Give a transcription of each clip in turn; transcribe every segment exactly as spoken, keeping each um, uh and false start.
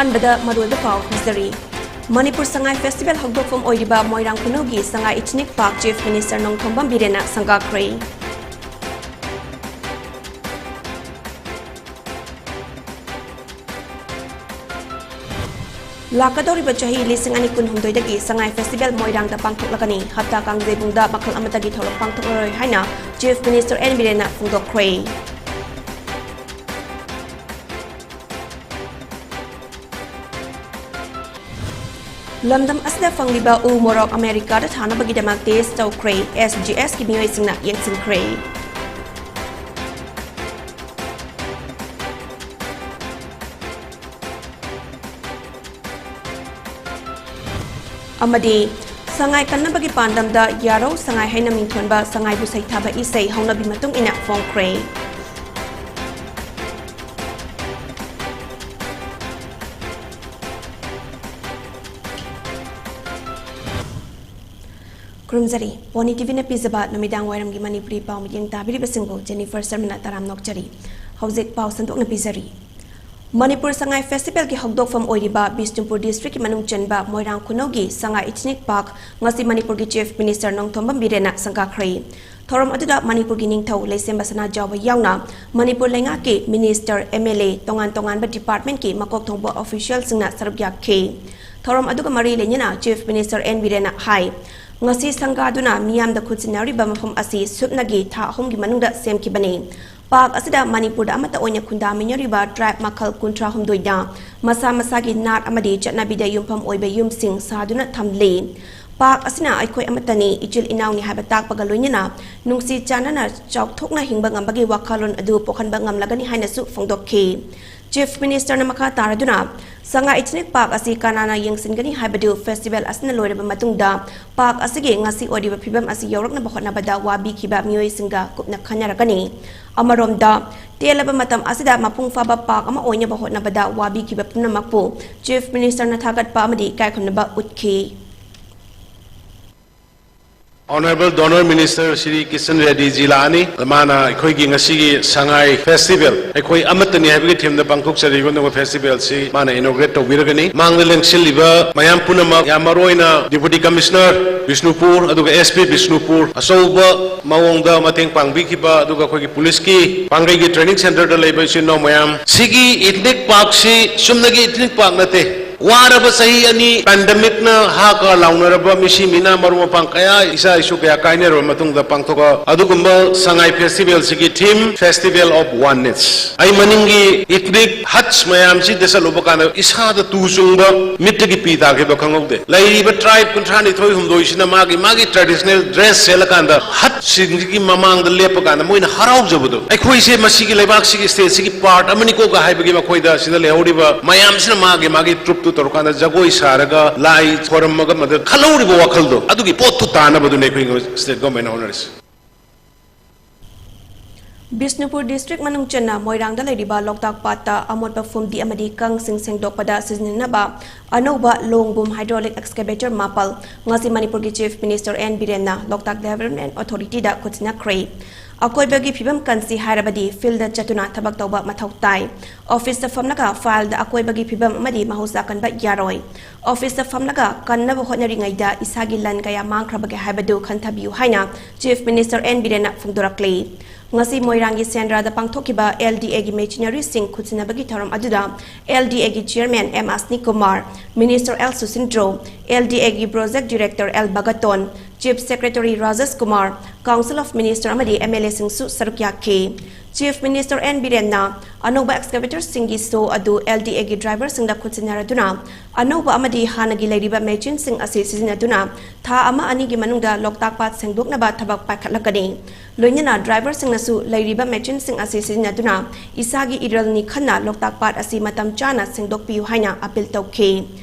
ꯑꯍꯥꯟꯕꯗ ꯃꯔꯨꯑꯣꯏꯕ ꯄꯥꯎ ꯄꯤꯖꯔꯤ꯫ ꯃꯅꯤꯄꯨꯔ ꯁꯉꯥꯏ ꯐꯦꯁꯇꯤꯚꯦꯜ ꯍꯧꯗꯣꯛꯐꯝ ꯑꯣꯏꯔꯤꯕ ꯃꯣꯏꯔꯥꯡ ꯈꯨꯅꯧꯒꯤ Sangai ethnic park chief minister Nongthombam ꯕꯤꯔꯦꯟꯅ ꯁꯪꯒꯥꯈ꯭ꯔꯦ꯫ ꯂꯥꯛꯀꯗꯧꯔꯤꯕ ꯆꯍꯤ ꯂꯤꯁꯤꯡ ꯑꯅꯤ ꯀꯨꯟꯍꯨꯝꯗꯣꯏꯗꯒꯤ ꯁꯉꯥꯏ ꯐꯦꯁꯇꯤꯚꯦꯜ ꯃꯣꯏꯔꯥꯡꯗ ꯄꯥꯡꯊꯣꯛꯂꯒꯅꯤ꯫ ꯍꯞꯇꯥ ꯀꯥꯡꯖꯩꯕꯨꯡꯗ ꯃꯈꯜ ꯑꯃꯠꯇꯒꯤ ꯊꯧꯔꯝ ꯄꯥꯡꯊꯣꯛꯂꯔꯣꯏ ꯍꯥꯏꯅ ꯆꯤꯐ ꯃꯤꯅꯤꯁꯇꯔ ꯑꯦꯟ ꯕꯤꯔꯦꯟꯅ ꯐꯣꯡꯗꯣꯛꯈ꯭ꯔꯦ꯫ ꯂꯝꯗꯝ ꯑꯁꯤꯗ ꯐꯪꯂꯤꯕ ꯎ ꯃꯣꯔꯣꯛ ꯑꯃꯦꯔꯤꯀꯥꯗ ꯊꯥꯅꯕꯒꯤꯗꯃꯛ ꯇꯦꯁ ꯇꯧꯈ꯭ꯔꯦ꯫ ꯑꯦꯁ ꯖꯤ ꯑꯦꯁꯀꯤ ꯃꯤꯑꯣꯏꯁꯤꯡꯅ ꯌꯦꯡꯁꯤꯟꯈ꯭ꯔꯦ꯫ ꯑꯃꯗꯤ ꯁꯉꯥꯏ ꯀꯟꯅꯕꯒꯤ ꯄꯥꯟꯗꯝꯗ ꯌꯥꯔꯧ ꯁꯉꯥꯏ ꯍꯥꯏꯅ ꯃꯤꯡꯊꯣꯟꯕ ꯁꯉꯥꯏꯕꯨ ꯁꯩꯊꯥꯕ ꯏꯁꯩ ꯍꯧꯅꯕꯤ ꯃꯇꯨꯡ ꯏꯟꯅ ꯐꯣꯡꯈ꯭ꯔꯦ꯫ ꯈꯨꯔꯨꯝꯖꯔꯤ꯫ ꯄꯣꯅꯤ ꯇꯤꯚꯤꯅ ꯄꯤꯖꯕ ꯅꯨꯃꯤꯗꯥꯡ ꯋꯥꯏꯔꯝꯒꯤ ꯃꯅꯤꯄꯨꯔꯤ ꯄꯥꯎ ꯃꯤꯠꯌꯦꯡ ꯇꯥꯕꯤꯔꯤꯕꯁꯤꯡꯕꯨ ꯖꯦꯅꯤꯐꯔ ꯁꯔꯃꯅ ꯇꯔꯥꯝꯅ ꯑꯣꯛꯆꯔꯤ꯫ ꯍꯧꯖꯤꯛ ꯄꯥꯎ ꯁꯟꯗꯣꯛꯅ ꯄꯤꯖꯔꯤ꯫ ꯃꯅꯤꯄꯨꯔ ꯁꯉꯥꯏ ꯐꯦꯁꯇꯤꯚꯦꯜꯒꯤ ꯍꯧꯗꯣꯛꯐꯝ ꯑꯣꯏꯔꯤꯕ ꯕꯤꯁꯅꯨꯄꯨꯔ ꯗꯤꯁꯇ꯭ꯔꯤꯛꯀꯤ ꯃꯅꯨꯡ ꯆꯟꯕ ꯃꯣꯏꯔꯥꯡ ꯈꯨꯅꯧꯒꯤ ꯁꯉꯥꯏ ꯏꯊꯅꯤꯛ ꯄꯥꯔꯛ ꯉꯁꯤ ꯃꯅꯤꯄꯨꯔꯒꯤ ꯆꯤꯐ ꯃꯤꯅꯤꯁꯇꯔ ꯅꯣꯡꯊꯣꯝꯕꯝ ꯕꯤꯔꯦꯟꯅ ꯁꯪꯒꯥꯈ꯭ꯔꯦ꯫ ꯊꯧꯔꯝ ꯑꯗꯨꯗ ꯃꯅꯤꯄꯨꯔꯒꯤ ꯅꯤꯡꯊꯧ ꯂꯩꯁꯦꯝꯕ ꯁꯅꯥꯖꯥꯎꯕ ꯌꯥꯎꯅ ꯃꯅꯤꯄꯨꯔ ꯂꯩꯉꯥꯛꯀꯤ ꯃꯤꯅꯤꯁꯇꯔ, ꯑꯦꯝ ꯑꯦꯜ ꯑꯦ, ꯇꯣꯉꯥꯟ ꯇꯣꯉꯥꯟꯕ ꯗꯤꯄꯥꯔꯠꯃꯦꯟꯠꯀꯤ ꯃꯀꯣꯛ ꯊꯣꯡꯕ ꯑꯣꯐꯤꯁꯤꯌꯦꯜꯁꯤꯡꯅ ꯁꯔꯨꯛ ꯌꯥꯈꯤ꯫ ꯊꯧꯔꯝ ꯑꯗꯨꯒ ꯃꯔꯤ ꯂꯩꯅꯅ ꯆꯤꯐ ꯃꯤꯅꯤꯁꯇꯔ ꯑꯦꯟ ꯕꯤꯔꯦꯟꯅ ꯍꯥꯏ, ꯉꯁꯤ ꯁꯪꯒꯥꯗꯨꯅ ꯃꯤꯌꯥꯝꯗ ꯈꯨꯠꯁꯤꯟꯅꯔꯤꯕ ꯃꯐꯝ ꯑꯁꯤ ꯁꯨꯞꯅꯒꯤ ꯊꯥ ꯑꯍꯨꯝꯒꯤ ꯃꯅꯨꯡꯗ ꯁꯦꯝꯈꯤꯕꯅꯤ꯫ ꯄꯥꯔꯛ ꯑꯁꯤꯗ ꯃꯅꯤꯄꯨꯔꯗ ꯑꯃꯠꯇ ꯑꯣꯏꯅ ꯈꯨꯟꯗꯥꯃꯤꯟꯅꯔꯤꯕ ꯇ꯭ꯔꯥꯏꯕ ꯃꯈꯜ ꯀꯨꯟꯊ꯭ꯔꯥ ꯍꯨꯝꯗꯣꯏꯗ ꯃꯁꯥ ꯃꯁꯥꯒꯤ ꯅꯥꯠ ꯑꯃꯗꯤ ꯆꯠꯅꯕꯤꯗ ꯌꯨꯝꯐꯝ ꯑꯣꯏꯕ ꯌꯨꯝꯁꯤꯡ ꯁꯥꯗꯨꯅ ꯊꯝꯂꯤ꯫ ꯄꯥꯔꯛ ꯑꯁꯤꯅ ꯑꯩꯈꯣꯏ ꯑꯃꯠꯇꯅꯤ, ꯏꯆꯤꯜ ꯏꯅꯥꯎꯅꯤ ꯍꯥꯏꯕ ꯇꯥꯛꯄꯒ ꯂꯣꯏꯅꯅ ꯅꯨꯡꯁꯤ ꯆꯥꯟꯅꯅ ꯆꯥꯎꯊꯣꯛꯅ ꯍꯤꯡꯕ ꯉꯝꯕꯒꯤ ꯋꯥꯈꯜꯂꯣꯟ ꯑꯗꯨ ꯄꯣꯛꯍꯟꯕ ꯉꯝꯂꯒꯅꯤ ꯍꯥꯏꯅꯁꯨ ꯐꯣꯡꯗꯣꯛꯈꯤ꯫ ꯆꯤꯐ ꯃꯤꯅꯤꯁꯇꯔꯅ ꯃꯈꯥ ꯇꯥꯔꯗꯨꯅ, ꯁꯉꯥꯏ ꯏꯊꯅꯤꯛ ꯄꯥꯔꯛ ꯑꯁꯤ ꯀꯅꯥꯅ ꯌꯦꯡꯁꯤꯟꯒꯅꯤ ꯍꯥꯏꯕꯗꯨ ꯐꯦꯁꯇꯤꯚꯦꯜ ꯑꯁꯤꯅ ꯂꯣꯏꯔꯕ ꯃꯇꯨꯡꯗ ꯄꯥꯔꯛ ꯑꯁꯤꯒꯤ ꯉꯁꯤ ꯑꯣꯏꯔꯤꯕ ꯐꯤꯕꯝ ꯑꯁꯤ ꯌꯧꯔꯛꯅꯕ ꯍꯣꯠꯅꯕꯗ ꯋꯥꯕꯤꯈꯤꯕ ꯃꯤꯑꯣꯏꯁꯤꯡꯒ ꯀꯨꯞꯅ ꯈꯟꯅꯔꯒꯅꯤ꯫ ꯑꯃꯔꯣꯝꯗ, ꯇꯦꯜꯂꯕ ꯃꯇꯝ ꯑꯁꯤꯗ ꯃꯄꯨꯡ ꯐꯥꯕ ꯄꯥꯔꯛ ꯑꯃ ꯑꯣꯏꯅꯕ ꯍꯣꯠꯅꯕꯗ ꯋꯥꯕꯤꯈꯤꯕ ꯄꯨꯝꯅꯃꯛꯄꯨ ꯆꯤꯐ ꯃꯤꯅꯤꯁꯇꯔꯅ ꯊꯥꯒꯠꯄ ꯑꯃꯗꯤ ꯏꯀꯥꯏꯈꯨꯝꯅꯕ ꯎꯠꯈꯤ꯫ Honorable Donor Minister Shri Kishan Reddy ji ꯂꯥꯛꯑꯅꯤ꯫ ꯃꯥꯅ ꯑꯩꯈꯣꯏꯒꯤ ꯉꯁꯤꯒꯤ ꯁꯉꯥꯏ Festival, ꯑꯩꯈꯣꯏ ꯑꯃꯠꯇꯅꯤ ꯍꯥꯏꯕꯒꯤ themeꯗ ꯄꯥꯡꯊꯣꯛꯆꯔꯤꯕ ꯑꯗꯨꯒ festivalꯁꯤ ꯃꯥꯅ inaugurate ꯇꯧꯕꯤꯔꯒꯅꯤ꯫ ꯃꯥꯡꯗ ꯂꯦꯡꯁꯤꯜꯂꯤꯕ ꯃꯌꯥꯝ ꯄꯨꯝꯅꯃꯛ, ꯌꯥꯝ ꯃꯔꯨ ꯑꯣꯏꯅ Deputy Commissioner ꯕꯤꯁꯅꯨꯄꯨꯔ ꯑꯗꯨꯒ S P ꯕꯤꯁꯅꯨꯄꯨꯔ, ꯑꯆꯧꯕ ꯃꯑꯣꯡꯗ ꯃꯇꯦꯡ ꯄꯥꯡꯕꯤꯈꯤꯕ, ꯑꯗꯨꯒ ꯑꯩꯈꯣꯏꯒꯤ ꯄꯨꯂꯤꯁꯀꯤ ꯄꯥꯡꯒꯩꯒꯤ training centreꯗ ꯂꯩꯕ ꯏꯆꯤꯟ ꯏꯅꯥꯎ ꯃꯌꯥꯝ, ꯁꯤꯒꯤ ethnic parkꯁꯤ ꯆꯨꯝꯅꯒꯤ ethnic park ꯅꯠꯇꯦ꯫ ꯋꯥꯔꯕ ꯆꯍꯤ ꯑꯅꯤ pandemicꯅ ꯍꯥ ꯀꯥ ꯂꯥꯎꯅꯔꯕ ꯃꯤꯁꯤ ꯃꯤꯅꯥ ꯃꯔꯨꯞ ꯃꯄꯥꯡ ꯀꯌꯥ, ꯏꯆꯥ ꯏꯁꯨ ꯀꯌꯥ ꯀꯥꯏꯅꯔꯕ ꯃꯇꯨꯡꯗ ꯄꯥꯡꯊꯣꯛꯄ ꯑꯗꯨꯒꯨꯝꯕ ꯁꯉꯥꯏ Festivalꯁꯤꯒꯤ theme Festival of Oneness꯫ ꯑꯩ ꯃꯅꯤꯡꯒꯤ ethnic huts ꯃꯌꯥꯝꯁꯤꯗ ꯆꯠꯂꯨꯕ ꯀꯥꯟꯗ ꯏꯁꯥꯗ ꯇꯨ ꯆꯨꯡꯕ, ꯃꯤꯠꯇꯒꯤ ꯄꯤ ꯇꯥꯈꯤꯕ ꯈꯪꯍꯧꯗꯦ꯫ ꯂꯩꯔꯤꯕ tribe ꯀꯨꯟꯊ꯭ꯔꯥ ꯅꯤꯊꯣꯏ ꯍꯨꯝꯗꯣꯏꯁꯤꯅ ꯃꯥꯒꯤ ꯃꯥꯒꯤ traditional dress ꯁꯦꯠꯂꯀꯥꯟꯗ hutꯁꯤꯡꯁꯤꯒꯤ ꯃꯃꯥꯡꯗ ꯂꯦꯞꯄ ꯀꯥꯟꯗ ꯃꯣꯏꯅ ꯍꯔꯥꯎꯖꯕꯗꯣ, ꯑꯩꯈꯣꯏꯁꯦ ꯃꯁꯤꯒꯤ ꯂꯩꯕꯥꯛꯁꯤꯒꯤ stateꯁꯤꯒꯤ part ꯑꯃꯅꯤꯀꯣꯒ ꯍꯥꯏꯕꯒꯤ ꯃꯈꯣꯏꯗ ꯁꯤꯗ ꯂꯩꯍꯧꯔꯤꯕ ꯃꯌꯥꯝꯁꯤꯅ ꯃꯥꯒꯤ ꯃꯥꯒꯤ troupeꯇꯨ ꯇꯧꯔꯀꯥꯟꯗ ꯖꯒꯣꯏ ꯁꯥꯔꯒ ꯂꯥꯏ ꯈꯣꯏꯔꯝꯃꯒ ꯃꯗꯨ ꯈꯜꯍꯧꯔꯤꯕ ꯋꯥꯈꯜꯗꯣ, ꯑꯗꯨꯒꯤ ꯄꯣꯠꯇꯨ ꯇꯥꯅꯕꯗꯨꯅꯦ ꯑꯩꯈꯣꯏ state governmentꯅ ꯍꯣꯠꯅꯔꯤꯁꯦ꯫ ꯕꯤꯁꯅꯨꯄꯨꯔ district ꯃꯅꯨꯡ ꯆꯟꯅ ꯃꯣꯏꯔꯥꯡꯗ ꯂꯩꯔꯤꯕ ꯂꯣꯛꯇꯥꯛ ꯄꯥꯠꯇ ꯑꯃꯣꯠꯄ ꯐꯨꯝꯗꯤ ꯑꯃꯗꯤ ꯀꯪꯁꯤꯡ ꯁꯦꯡꯗꯣꯛꯄꯗ ꯁꯤꯖꯤꯟꯅꯅꯕ ꯑꯅꯧꯕ ꯂꯣꯡꯕꯨꯝ hydraulic excavator ꯃꯥꯄꯜ ꯉꯁꯤ ꯃꯅꯤꯄꯨꯔꯒꯤ Chief Minister ꯑꯦꯟ ꯕꯤꯔꯦꯟꯅ ꯂꯣꯛꯇꯥꯛ Development Authorityꯗ ꯈꯨꯠꯁꯤꯟꯅꯈ꯭ꯔꯦ꯫ ꯑꯀꯣꯏꯕꯒꯤ ꯐꯤꯕꯝ ꯀꯟꯁꯤ ꯍꯥꯏꯔꯕꯗꯤ fieldꯗ ꯆꯠꯇꯨꯅ ꯊꯕꯛ ꯇꯧꯕ ꯃꯊꯧ ꯇꯥꯏ꯫ Officeꯇ ꯐꯝꯂꯒ fileꯗ ꯑꯀꯣꯏꯕꯒꯤ ꯐꯤꯕꯝ ꯑꯃꯗꯤ ꯃꯍꯧꯁꯥ ꯀꯟꯕ ꯌꯥꯔꯣꯏ꯫ Officeꯇ ꯐꯝꯂꯒ ꯀꯟꯅꯕ ꯍꯣꯠꯅꯔꯤꯉꯩꯗ ꯏꯁꯥꯒꯤ ꯂꯟ ꯀꯌꯥ ꯃꯥꯡꯈ꯭ꯔꯕꯒꯦ ꯍꯥꯏꯕꯗꯨ ꯈꯟꯊꯕꯤꯌꯨ ꯍꯥꯏꯅ Chief Minister ꯑꯦꯟ ꯕꯤꯔꯦꯟꯅ ꯐꯣꯡꯗꯣꯔꯛꯂꯤ꯫ ꯉꯁꯤ ꯃꯣꯏꯔꯥꯡꯒꯤ ꯁꯦꯟꯗ꯭ꯔꯥꯗ ꯄꯥꯡꯊꯣꯛꯈꯤꯕ LDAꯒꯤ machineryꯁꯤꯡ ꯈꯨꯠꯁꯤꯟꯅꯕꯒꯤ ꯊꯧꯔꯝ ꯑꯗꯨꯗ LDAꯒꯤ Chairman M Asni Kumar, Minister L Susindro, LDAꯒꯤ Project Director L Bagton, Chief Secretary Rajesh Kumar, Council of Minister ꯑꯃꯗꯤ MLAꯁꯤꯡꯁꯨ ꯁꯔꯨꯛ ꯌꯥꯈꯤ꯫ Chief Minister ꯑꯦꯟ ꯕꯤꯔꯦꯟꯅ ꯑꯅꯧꯕ excavatorꯁꯤꯡꯒꯤ show ꯑꯗꯨ LDAꯒꯤ driverꯁꯤꯡꯗ ꯈꯨꯠꯁꯤꯟꯅꯔꯗꯨꯅ ꯑꯅꯧꯕ ꯑꯃꯗꯤ ꯍꯥꯟꯅꯒꯤ ꯂꯩꯔꯤꯕ machineꯁꯤꯡ ꯑꯁꯤ ꯁꯤꯖꯤꯟꯅꯗꯨꯅ ꯊꯥ ꯑꯃ ꯑꯅꯤꯒꯤ ꯃꯅꯨꯡꯗ ꯂꯣꯛꯇꯥꯛ ꯄꯥꯠ ꯁꯦꯡꯗꯣꯛꯅꯕ ꯊꯕꯛ ꯄꯥꯏꯈꯠꯂꯛꯀꯅꯤ꯫ ꯂꯣꯏꯅꯅ driverꯁꯤꯡꯅꯁꯨ ꯂꯩꯔꯤꯕ machineꯁꯤꯡ ꯑꯁꯤ ꯁꯤꯖꯤꯟꯅꯗꯨꯅ ꯏꯁꯥꯒꯤ ꯏꯔꯜꯅꯤ ꯈꯟꯅ ꯂꯣꯛꯇꯥꯛ ꯄꯥꯠ ꯑꯁꯤ ꯃꯇꯝ ꯆꯥꯅ ꯁꯦꯡꯗꯣꯛꯄꯤꯌꯨ ꯍꯥꯏꯅ appeal ꯇꯧꯈꯤ꯫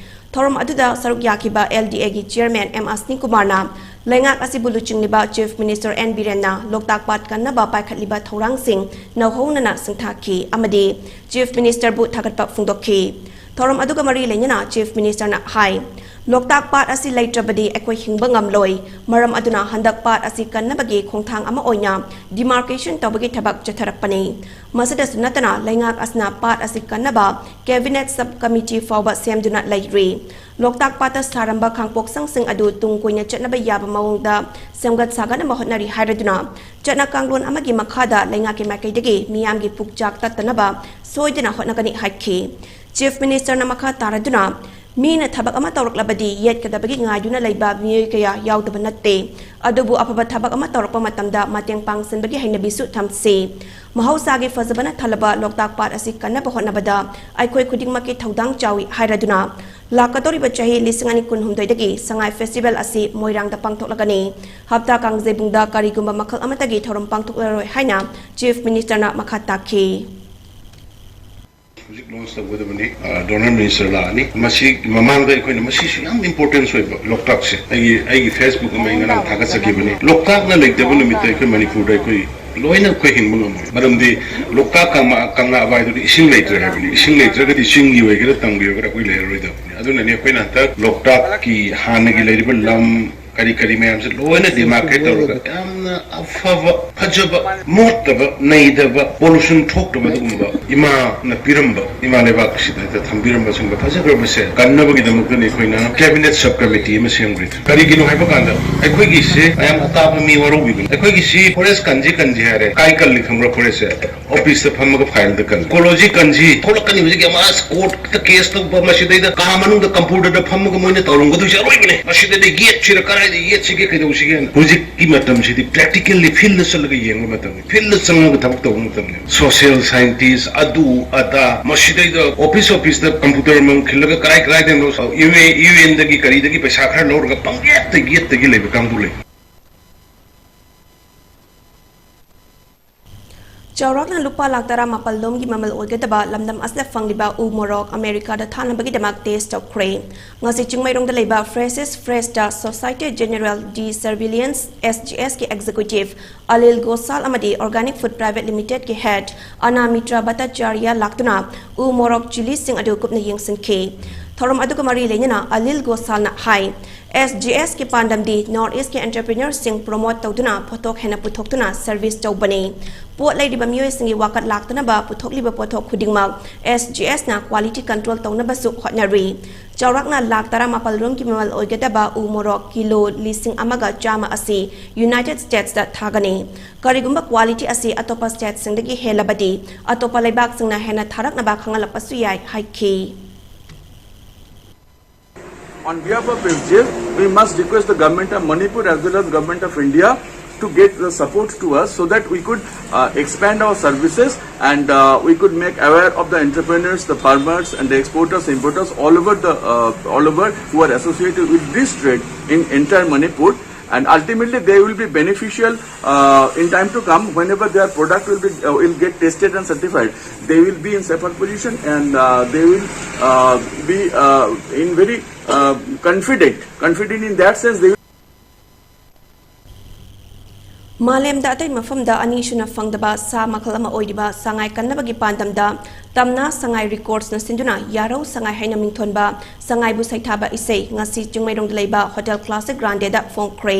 ꯊꯧꯔꯝ ꯑꯗꯨꯗ ꯁꯔꯨꯛ ꯌꯥꯈꯤꯕ LDAꯒꯤ Chairman ꯑꯦꯝ ꯑꯁꯅꯤ ꯀꯨꯃꯥꯔꯅ ꯂꯩꯉꯥꯛ ꯑꯁꯤꯕꯨ ꯂꯨꯆꯤꯡꯂꯤꯕ Chief Minister ꯑꯦꯟ ꯕꯤꯔꯦꯟꯅ ꯂꯣꯛꯇꯥꯛ ꯄꯥꯠ ꯀꯟꯅꯕ ꯄꯥꯏꯈꯠꯂꯤꯕ ꯊꯧꯔꯥꯡꯁꯤꯡ ꯅꯧꯍꯧꯅꯅ ꯁꯤꯡꯊꯥꯈꯤ ꯑꯃꯗꯤ Chief Ministerꯕꯨ ꯊꯥꯒꯠꯄ ꯐꯣꯡꯗꯣꯛꯈꯤ꯫ ꯊꯧꯔꯝ ꯑꯗꯨꯒ ꯃꯔꯤ ꯂꯩꯅꯅ Chief Ministerꯅ ꯍꯥꯏ, ꯂꯣꯛꯇꯥꯛ ꯄꯥꯠ ꯑꯁꯤ ꯂꯩꯇ꯭ꯔꯕꯗꯤ ꯑꯩꯈꯣꯏ ꯍꯤꯡꯕ ꯉꯝꯂꯣꯏ꯫ ꯃꯔꯝ ꯑꯗꯨꯅ ꯍꯟꯗꯛ ꯄꯥꯠ ꯑꯁꯤ ꯀꯟꯅꯕꯒꯤ ꯈꯣꯡꯊꯥꯡ ꯑꯃ ꯑꯣꯏꯅ demarcation ꯇꯧꯕꯒꯤ ꯊꯕꯛ ꯆꯠꯊꯔꯛꯄꯅꯤ꯫ ꯃꯁꯤꯗꯁꯨ ꯅꯠꯇꯅ ꯂꯩꯉꯥꯛ ꯑꯁꯤꯅ ꯄꯥꯠ ꯑꯁꯤ ꯀꯟꯅꯕ cabinet sub committee ꯐꯥꯎꯕ ꯁꯦꯝꯗꯨꯅ ꯂꯩꯔꯤ꯫ ꯂꯣꯛꯇꯥꯛ ꯄꯥꯠꯇ ꯁꯥꯔꯝꯕ ꯈꯥꯡꯄꯣꯛꯁꯪꯁꯤꯡ ꯑꯗꯨ ꯇꯨꯡ ꯀꯣꯏꯅ ꯆꯠꯅꯕ ꯌꯥꯕ ꯃꯑꯣꯡꯗ ꯁꯦꯝꯒꯠ ꯁꯥꯒꯠꯅꯕ ꯍꯣꯠꯅꯔꯤ ꯍꯥꯏꯔꯗꯨꯅ ꯆꯠꯅ ꯀꯥꯡꯂꯣꯟ ꯑꯃꯒꯤ ꯃꯈꯥꯗ ꯂꯩꯉꯥꯛꯀꯤ ꯃꯥꯏꯀꯩꯗꯒꯤ ꯃꯤꯌꯥꯝꯒꯤ ꯄꯨꯛꯆꯥꯛ ꯇꯠꯇꯅꯕ ꯁꯣꯏꯗꯅ ꯍꯣꯠꯅꯒꯅꯤ ꯍꯥꯏꯈꯤ꯫ Chief Minister ꯅ ꯃꯈꯥ ꯇꯥꯔꯗꯨꯅ ꯃꯤꯅ ꯊꯕꯛ ꯑꯃ ꯇꯧꯔꯛꯂꯕꯗꯤ ꯌꯦꯠꯀꯗꯕꯒꯤ ꯉꯥꯏꯗꯨꯅ ꯂꯩꯕ ꯃꯤꯑꯣꯏ ꯀꯌꯥ ꯌꯥꯎꯗꯕ ꯅꯠꯇꯦ꯫ ꯑꯗꯨꯕꯨ ꯑꯐꯕ ꯊꯕꯛ ꯑꯃ ꯇꯧꯔꯛꯄ ꯃꯇꯝꯗ ꯃꯇꯦꯡ ꯄꯥꯡꯁꯤꯟꯕꯒꯤ ꯍꯩꯅꯕꯤꯁꯨ ꯊꯝꯁꯤ꯫ ꯃꯍꯧꯁꯥꯒꯤ ꯐꯖꯕꯅ ꯊꯜꯂꯕ ꯂꯣꯛꯇꯥꯛ ꯄꯥꯠ ꯑꯁꯤ ꯀꯟꯅꯕ ꯍꯣꯠꯅꯕꯗ ꯑꯩꯈꯣꯏ ꯈꯨꯗꯤꯡꯃꯛꯀꯤ ꯊꯧꯗꯥꯡ ꯆꯥꯎꯏ ꯍꯥꯏꯔꯗꯨꯅ ꯂꯥꯛꯀꯗꯧꯔꯤꯕ ꯆꯍꯤ ꯂꯤꯁꯤꯡ ꯑꯅꯤ ꯀꯨꯟꯍꯨꯝꯗꯣꯏꯗꯒꯤ ꯁꯉꯥꯏ festival ꯑꯁꯤ ꯃꯣꯏꯔꯥꯡꯗ ꯄꯥꯡꯊꯣꯛꯂꯒꯅꯤ꯫ ꯍꯞꯇꯥ ꯀꯥꯡꯖꯩꯕꯨꯡꯗ ꯀꯔꯤꯒꯨꯝꯕ ꯃꯈꯜ ꯑꯃꯠꯇꯒꯤ ꯊꯧꯔꯝ ꯄꯥꯡꯊꯣꯛꯂꯔꯣꯏ ꯍꯥꯏꯅ Chief Minister ꯅ ꯃꯈꯥ ꯇꯥꯈꯤ꯫ ꯍꯧꯖꯤꯛ launch ꯇꯧꯒꯗꯕꯅꯤ꯫ ꯑ, Donor Minister ꯂꯥꯛꯑꯅꯤ꯫ ꯃꯁꯤ ꯃꯃꯥꯡꯗ ꯑꯩꯈꯣꯏꯅ ꯃꯁꯤꯁꯨ ꯌꯥꯝ importance ꯑꯣꯏꯕ ꯂꯣꯛꯇꯥꯛꯁꯦ꯫ ꯑꯩꯒꯤ, ꯑꯩꯒꯤ Facebook ꯑꯃ ꯑꯩ ꯉꯔꯥꯡ ꯊꯥꯒꯠꯆꯈꯤꯕꯅꯤ꯫ ꯂꯣꯛꯇꯥꯛꯅ ꯂꯩꯇꯕ ꯅꯨꯃꯤꯠꯇ ꯑꯩꯈꯣꯏ ꯃꯅꯤꯄꯨꯔꯗ ꯑꯩꯈꯣꯏ ꯂꯣꯏꯅ ꯑꯩꯈꯣꯏ ꯍꯤꯡꯕ ꯉꯝꯃꯣꯏ꯫ ꯃꯔꯝꯗꯤ ꯂꯣꯛꯇꯥꯛ ꯀꯪꯂꯥ, ꯀꯪꯂꯥ ꯑꯕꯥꯏꯗꯨꯗꯤ ꯏꯁꯤꯡ ꯂꯩꯇ꯭ꯔꯦ ꯍꯥꯏꯕꯅꯤ꯫ ꯏꯁꯤꯡ ꯂꯩꯇ꯭ꯔꯒꯗꯤ ꯆꯤꯡꯒꯤ ꯑꯣꯏꯒꯦꯔꯥ ꯇꯝꯒꯤ ꯑꯣꯏꯒꯦꯔꯥ ꯑꯩꯈꯣꯏ ꯂꯩꯔꯔꯣꯏꯗꯕꯅꯤ꯫ ꯑꯗꯨꯅꯅꯤ ꯑꯩꯈꯣꯏꯅ ꯍꯟꯗꯛ ꯂꯣꯛꯇꯥꯛꯀꯤ ꯍꯥꯟꯅꯒꯤ ꯂꯩꯔꯤꯕ ꯂꯝ ꯀꯔꯤ ꯀꯔꯤ ꯃꯌꯥꯝꯁꯦ ꯂꯣꯏꯅ demarcate ꯇꯧꯔꯒ ꯌꯥꯝꯅ ꯑꯐꯕ, ꯐꯖꯕ, ꯃꯣꯠꯇꯕ, ꯅꯩꯗꯕ, pollution ꯊꯣꯛꯇꯕ ꯑꯗꯨꯒꯨꯝꯕ ꯏꯃꯥꯅ ꯄꯤꯔꯝꯕ, ꯏꯃꯥ ꯂꯩꯕꯥꯛꯁꯤꯗ ꯊꯝꯕꯤꯔꯝꯕ ꯁꯤꯒꯨꯝꯕ ꯐꯖꯈ꯭ꯔꯕꯁꯦ ꯀꯟꯅꯕꯒꯤꯗꯃꯛꯇꯅꯤ ꯑꯩꯈꯣꯏꯅ cabinet sub committee ꯑꯃ ꯁꯦꯝꯈ꯭ꯔꯤꯗꯣ꯫ ꯀꯔꯤꯒꯤꯅꯣ ꯍꯥꯏꯕ ꯀꯥꯟꯗ ꯑꯩꯈꯣꯏꯒꯤꯁꯦ ꯃꯌꯥꯝ ꯑꯇꯥꯕ ꯃꯤ ꯋꯥꯔꯧꯕꯤꯒꯅꯨ꯫ ꯑꯩꯈꯣꯏꯒꯤꯁꯤ forest ꯀꯟꯁꯤ ꯀꯟꯁꯤ ꯍꯥꯏꯔꯦ꯫ ꯀꯥꯏ ꯀꯜꯂꯤ ꯈꯪꯕ꯭ꯔꯥ forest ꯁꯦ? Office ꯇ ꯐꯝꯃꯒ file ꯗ ꯀꯜꯂꯤ꯫ Ecology ꯀꯟꯁꯤ ꯊꯣꯛꯂꯛꯀꯅꯤ ꯍꯧꯖꯤꯛ ꯌꯥꯝ ꯑꯁ court ꯇ case ꯇꯧꯕ, ꯃꯁꯤꯗꯩꯗ ꯀꯥ ꯃꯅꯨꯡꯗ computer ꯗ ꯐꯝꯃꯒ ꯃꯣꯏꯅ ꯇꯧꯔꯝꯒꯗꯣꯏꯁꯦ ꯑꯔꯣꯏꯕꯅꯦ꯫ ꯃꯁꯤꯗꯩꯗ ꯌꯦꯠꯁꯤꯔ ꯀꯗꯥꯏꯗ ꯌꯦꯠꯁꯤꯒꯦ ꯀꯩꯗꯧꯁꯤꯒꯦꯅ꯫ ꯍꯧꯖꯤꯛꯀꯤ ꯃꯇꯝꯁꯤꯗꯤ practically field ꯗ ꯆꯠꯂꯒ ꯌꯦꯡꯕ ꯃꯇꯝꯅꯤ꯫ Field ꯗ ꯆꯪꯉꯒ ꯊꯕꯛ ꯇꯧꯕ ꯃꯇꯝꯅꯤ꯫ Social scientist ꯑꯗꯨ ꯑꯗꯥ ꯃꯁꯤꯗꯩꯗ office office ꯇ computer ꯑꯃꯃꯝ ꯈꯤꯜꯂꯒ ꯀꯔꯥꯏ ꯀꯔꯥꯏꯗꯩꯅꯣ U N ꯗꯒꯤ ꯀꯔꯤꯗꯒꯤ ꯄꯩꯁꯥ ꯈꯔ ꯂꯧꯔꯒ ꯄꯪꯌꯦꯠꯇ ꯌꯦꯠꯇꯒꯤ ꯂꯩꯕ ꯀꯥꯡꯕꯨ ꯂꯩ꯫ ꯆꯥꯎꯔꯥꯛꯅ ꯂꯨꯄꯥ ꯂꯥꯈ ꯇꯔꯥꯃꯥꯄꯜ ꯂꯣꯝꯒꯤ ꯃꯃꯜ ꯑꯣꯏꯒꯗꯕ ꯂꯝꯗꯝ ꯑꯁꯤꯗ ꯐꯪꯂꯤꯕ ꯎ ꯃꯣꯔꯣꯛ ꯑꯃꯦꯔꯤꯀꯥꯗ ꯊꯥꯅꯕꯒꯤꯗꯃꯛ test ꯇꯧꯈ꯭ꯔꯦ꯫ ꯉꯁꯤ ꯆꯤꯡꯃꯩꯔꯣꯡꯗ ꯂꯩꯕ Freshest Fresh ꯇ Société Générale de Surveillance, S G S ꯀꯤ executive ꯑꯂꯤꯜ ꯒꯣꯁꯥꯜ ꯑꯃꯗꯤ Organic Food Private Limited ꯀꯤ head ꯑꯅꯥꯃꯤꯇ꯭ꯔ ꯚꯠꯇꯥꯆꯥꯔꯌ ꯂꯥꯛꯇꯨꯅ ꯎ ꯃꯣꯔꯣꯛ ꯆꯤꯂꯤꯁꯤꯡ ꯑꯗꯨ ꯀꯨꯞꯅ ꯌꯦꯡꯁꯤꯟꯈꯤ꯫ ꯊꯧꯔꯝ ꯑꯗꯨꯒ ꯃꯔꯤ ꯂꯩꯅꯅ ꯑꯂꯤꯜ ꯒꯣꯁꯥꯜꯅ ꯍꯥꯏ, ꯑꯦꯁ ꯖꯤ ꯑꯦꯁꯀꯤ ꯄꯥꯟꯗꯝꯗꯤ ꯅꯣꯔꯠ ꯏꯁꯀꯤ ꯑꯦꯟꯇꯔꯄ꯭ꯔꯤꯅꯔꯁꯤꯡ ꯄ꯭ꯔꯣꯃꯣꯠ ꯇꯧꯗꯨꯅ ꯄꯣꯠꯊꯣꯛ ꯍꯦꯟꯅ ꯄꯨꯊꯣꯛꯇꯨꯅ ꯁꯔꯚꯤꯁ ꯇꯧꯕꯅꯤ꯫ ꯄꯣꯠ ꯂꯩꯔꯤꯕ ꯃꯤꯑꯣꯏꯁꯤꯡꯒꯤ ꯋꯥꯀꯠ ꯂꯥꯛꯇꯅꯕ ꯄꯨꯊꯣꯛꯂꯤꯕ ꯄꯣꯠꯊꯣꯛ ꯈꯨꯗꯤꯡꯃꯛ ꯑꯦꯁ ꯖꯤ ꯑꯦꯁꯅ ꯀ꯭ꯋꯥꯂꯤꯇꯤ ꯀꯟꯇ꯭ꯔꯣꯜ ꯇꯧꯅꯕꯁꯨ ꯍꯣꯠꯅꯔꯤ꯫ ꯆꯥꯎꯔꯥꯛꯅ ꯂꯥꯈ ꯇꯔꯥꯃꯥꯄꯜ ꯔꯣꯝꯒꯤ ꯃꯃꯜ ꯑꯣꯏꯒꯗꯕ ꯎ ꯃꯣꯔꯣꯛ ꯀꯤꯂꯣ ꯂꯤꯁꯤꯡ ꯑꯃꯒ ꯆꯥꯝꯃ ꯑꯁꯤ ꯌꯨꯅꯥꯏꯇꯦꯗ ꯁ꯭ꯇꯦꯠꯁꯇ ꯊꯥꯒꯅꯤ꯫ ꯀꯔꯤꯒꯨꯝꯕ ꯀ꯭ꯋꯥꯂꯤꯇꯤ ꯑꯁꯤ ꯑꯇꯣꯞꯄ ꯁ꯭ꯇꯦꯠꯁꯤꯡꯗꯒꯤ ꯍꯦꯜꯂꯕꯗꯤ ꯑꯇꯣꯞꯄ ꯂꯩꯕꯥꯛꯁꯤꯡꯅ ꯍꯦꯟꯅ ꯊꯥꯔꯛꯅꯕ ꯈꯪꯍꯜꯂꯛꯄꯁꯨ ꯌꯥꯏ ꯍꯥꯏꯈꯤ꯫ On behalf of S G S, we must request the government of Manipur as well as government of India to get the support to us so that we could uh, expand our services and uh, we could make aware of the entrepreneurs, the farmers, and the exporters, importers all over the uh, all over who are associated with this trade in entire Manipur. And ultimately, they will be beneficial uh, in time to come whenever their product will be uh, will get tested and certified. They will be in safer position and uh, they will uh, be uh, in very uh, confident, confident in that sense. They will. ꯃꯥꯂꯦꯝꯗ ꯑꯇꯩ ꯃꯐꯝꯗ ꯑꯅꯤꯁꯨꯅ ꯐꯪꯗꯕ ꯁꯥ ꯃꯈꯜ ꯑꯃ ꯑꯣꯏꯔꯤꯕ ꯁꯉꯥꯏ ꯀꯟꯅꯕꯒꯤ ꯄꯥꯟꯗꯝꯗ ꯇꯝꯅꯥ ꯁꯉꯥꯏ ꯔꯦꯀꯣꯔꯗꯁꯅ ꯁꯤꯟꯗꯨꯅ ꯌꯥꯔꯧ ꯁꯉꯥꯏ ꯍꯥꯏꯅ ꯃꯤꯡꯊꯣꯟꯕ ꯁꯉꯥꯏꯕꯨ ꯁꯩꯊꯥꯕ ꯏꯁꯩ ꯉꯁꯤ ꯆꯤꯡꯃꯩꯔꯣꯡꯗ ꯂꯩꯕ ꯍꯣꯇꯦꯜ ꯀ꯭ꯂꯥꯁꯤꯛ ꯒ꯭ꯔꯥꯟꯗꯦꯗ ꯐꯣꯡꯈ꯭ꯔꯦ꯫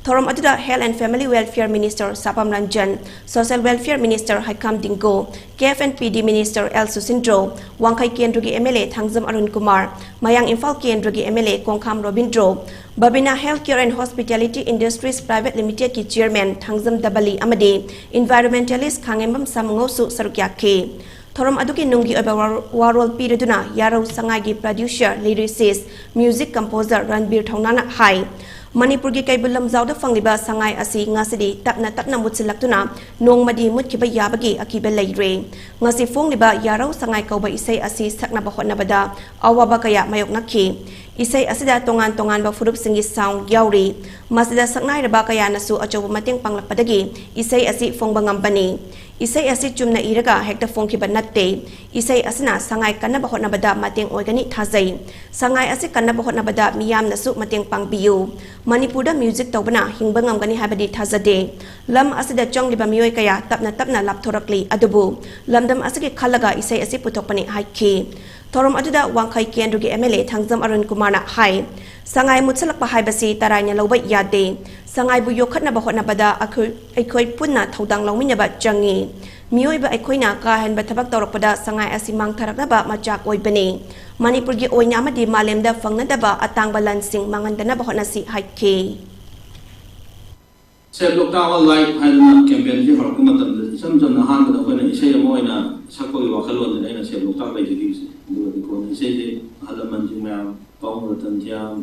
ꯊꯧꯔꯝ ꯑꯗꯨꯗ Health and Family Welfare Minister Sapam Ranjan, Social Welfare Minister Heikham Dingo, K N P D minister L Susindro, Wangkhei ꯀꯦꯟꯗ꯭ꯔꯒꯤ M L A Thangjam Arun Kumar, Mayang Imphal ꯀꯦꯟꯗ꯭ꯔꯒꯤ M L A Kongkham Robindro, Babina health care and hospitality industries private ꯂꯤꯃꯤꯇꯦꯗꯀꯤ ꯆꯦꯌꯔꯃꯦꯟ ꯊꯥꯡꯖꯝ ꯗꯕꯂꯤ ꯑꯃꯗꯤ ꯏꯟꯚꯥꯏꯔꯣꯟꯃꯦꯟꯇꯦꯂꯤꯁ ꯈꯥꯉꯦꯝꯕꯝ ꯁꯥꯃꯨꯉꯧꯁꯨ ꯁꯔꯨꯛ ꯌꯥꯈꯤ꯫ ꯊꯧꯔꯝ ꯑꯗꯨꯒꯤ ꯅꯨꯡꯒꯤ ꯑꯣꯏꯕ ꯋꯥꯔꯣ-, ꯋꯥꯔꯣꯜ ꯄꯤꯔꯗꯨꯅ ꯌꯥꯔꯧ ꯁꯉꯥꯏꯒꯤ ꯄ꯭ꯔꯗ꯭ꯌꯨꯁꯔ, ꯂꯤꯔꯤꯁꯤꯁ, ꯃ꯭ꯌꯨꯖꯤꯛ ꯀꯝꯄꯣꯖꯔ ꯔꯟꯕꯤꯔ ꯊꯧꯅꯥꯅ ꯍꯥꯏ, ꯃꯅꯤꯄꯨꯔꯒꯤ ꯀꯩꯕꯨꯜ ꯂꯝꯖꯥꯎꯗ ꯐꯪꯂꯤꯕ ꯁꯉꯥꯏ ꯑꯁꯤ ꯉꯁꯤꯗꯤ ꯇꯞꯅ ꯇꯞꯅ ꯃꯨꯠꯁꯤꯜꯂꯛꯇꯨꯅ ꯅꯣꯡꯃꯗꯤ ꯃꯨꯠꯈꯤꯕ ꯌꯥꯕꯒꯤ ꯑꯀꯤꯕ ꯂꯩꯔꯦ꯫ ꯉꯁꯤ ꯐꯣꯡꯂꯤꯕ ꯌꯥꯔꯧ ꯁꯉꯥꯏ ꯀꯧꯕ ꯏꯁꯩ ꯑꯁꯤ ꯁꯛꯅꯕ ꯍꯣꯠꯅꯕꯗ ꯑꯋꯥꯕ ꯀꯌꯥ ꯃꯥꯌꯣꯛꯅꯈꯤ꯫ ꯏꯁꯩ ꯑꯁꯤꯗ ꯇꯣꯉꯥꯟ ꯇꯣꯉꯥꯟꯕ ꯐꯨꯔꯨꯞꯁꯤꯡꯒꯤ ꯁꯥꯎꯟꯗ ꯌꯥꯎꯔꯤ꯫ ꯃꯁꯤꯗ ꯁꯛꯅꯥꯏꯔꯕ ꯀꯌꯥꯅꯁꯨ ꯑꯆꯧꯕ ꯃꯇꯦꯡ ꯄꯥꯡꯂꯛꯄꯗꯒꯤ ꯏꯁꯩ ꯑꯁꯤ ꯐꯣꯡꯕ ꯉꯝꯕꯅꯤ꯫ ꯏꯁꯩ ꯑꯁꯤ ꯆꯨꯝꯅ ꯏꯔꯒ ꯍꯦꯛꯇ ꯐꯣꯡꯈꯤꯕ ꯅꯠꯇꯦ꯫ ꯏꯁꯩ ꯑꯁꯤꯅ ꯁꯉꯥꯏ ꯀꯟꯅꯕ ꯍꯣꯠꯅꯕꯗ ꯃꯇꯦꯡ ꯑꯣꯏꯒꯅꯤ ꯊꯥꯖꯩ꯫ ꯁꯉꯥꯏ ꯑꯁꯤ ꯀꯟꯅꯕ ꯍꯣꯠꯅꯕꯗ ꯃꯤꯌꯥꯝꯅꯁꯨ ꯃꯇꯦꯡ ꯄꯥꯡꯕꯤꯌꯨ꯫ ꯃꯅꯤꯄꯨꯔꯗ ꯃ꯭ꯌꯨꯖꯤꯛ ꯇꯧꯕꯅ ꯍꯤꯡꯕ ꯉꯝꯒꯅꯤ ꯍꯥꯏꯕꯗꯤ ꯊꯥꯖꯗꯦ꯫ ꯂꯝ ꯑꯁꯤꯗ ꯆꯪꯂꯤꯕ ꯃꯤꯑꯣꯏ ꯀꯌꯥ ꯇꯞꯅ ꯇꯞꯅ ꯂꯥꯞꯊꯣꯔꯛꯂꯤ, ꯑꯗꯨꯕꯨ ꯂꯝꯗꯝ ꯑꯁꯤꯒꯤ ꯈꯜꯂꯒ ꯏꯁꯩ ꯑꯁꯤ ꯄꯨꯊꯣꯛꯄꯅꯤ ꯍꯥꯏꯈꯤ꯫ ꯊꯧꯔꯝ ꯑꯗꯨꯗ ꯋꯥꯡꯈꯩ ꯀꯦꯟꯗ꯭ꯔꯒꯤ MLA ꯊꯥꯡꯖꯝ ꯑꯔꯨꯟ ꯀꯨꯃꯥꯔꯅ ꯍꯥꯏ, ꯁꯉꯥꯏ ꯃꯨꯠꯁꯤꯜꯂꯛꯄ ꯍꯥꯏꯕꯁꯤ ꯇꯔꯥꯏꯅ ꯂꯧꯕ ꯌꯥꯗꯦ꯫ ꯁꯉꯥꯏꯕꯨ ꯌꯣꯛꯈꯠꯅꯕ ꯍꯣꯠꯅꯕꯗ ꯑꯩꯈꯣꯏ, ꯑꯩꯈꯣꯏ ꯄꯨꯟꯅ ꯊꯧꯗꯥꯡ ꯂꯧꯃꯤꯟꯅꯕ ꯆꯪꯉꯤ꯫ ꯃꯤꯑꯣꯏꯕ ꯑꯩꯈꯣꯏꯅ ꯀꯥ ꯍꯦꯟꯕ ꯊꯕꯛ ꯇꯧꯔꯛꯄꯗ ꯁꯉꯥꯏ ꯑꯁꯤ ꯃꯥꯡꯊꯔꯛꯅꯕ ꯃꯆꯥꯛ ꯑꯣꯏꯕꯅꯤ꯫ ꯃꯅꯤꯄꯨꯔꯒꯤ ꯑꯣꯏꯅ ꯑꯃꯗꯤ ꯃꯥꯂꯦꯝꯗ ꯐꯪꯅꯗꯕ ꯑꯇꯥꯡꯕ ꯂꯟꯁꯤꯡ ꯃꯥꯡꯍꯟꯗꯅꯕ ꯍꯣꯠꯅꯁꯤ ꯍꯥꯏꯈꯤ꯫ Save Loktak Alive ꯍꯥꯏꯗꯅ campaign ꯁꯤ ꯍꯧꯔꯛꯄ ꯃꯇꯝꯗ ꯏꯆꯝ ꯆꯝꯅ ꯑꯍꯥꯟꯕꯗ ꯑꯩꯈꯣꯏꯅ ꯏꯁꯩ ꯑꯃ ꯑꯣꯏꯅ ꯁꯛꯄꯒꯤ ꯋꯥꯈꯜꯂꯣꯟꯗꯅꯤ ꯑꯩꯅ Save Loktak ꯂꯩꯖꯈꯤꯕꯁꯦ꯫ ꯑꯗꯨꯒꯗꯤ ꯀꯣꯟꯅ ꯏꯁꯩꯁꯦ ꯑꯍꯜ ꯂꯃꯟꯁꯤꯡ ꯃꯌꯥꯝ, ꯄꯥꯕꯨꯡ ꯔꯇꯟ ꯊꯤꯌꯥꯝ,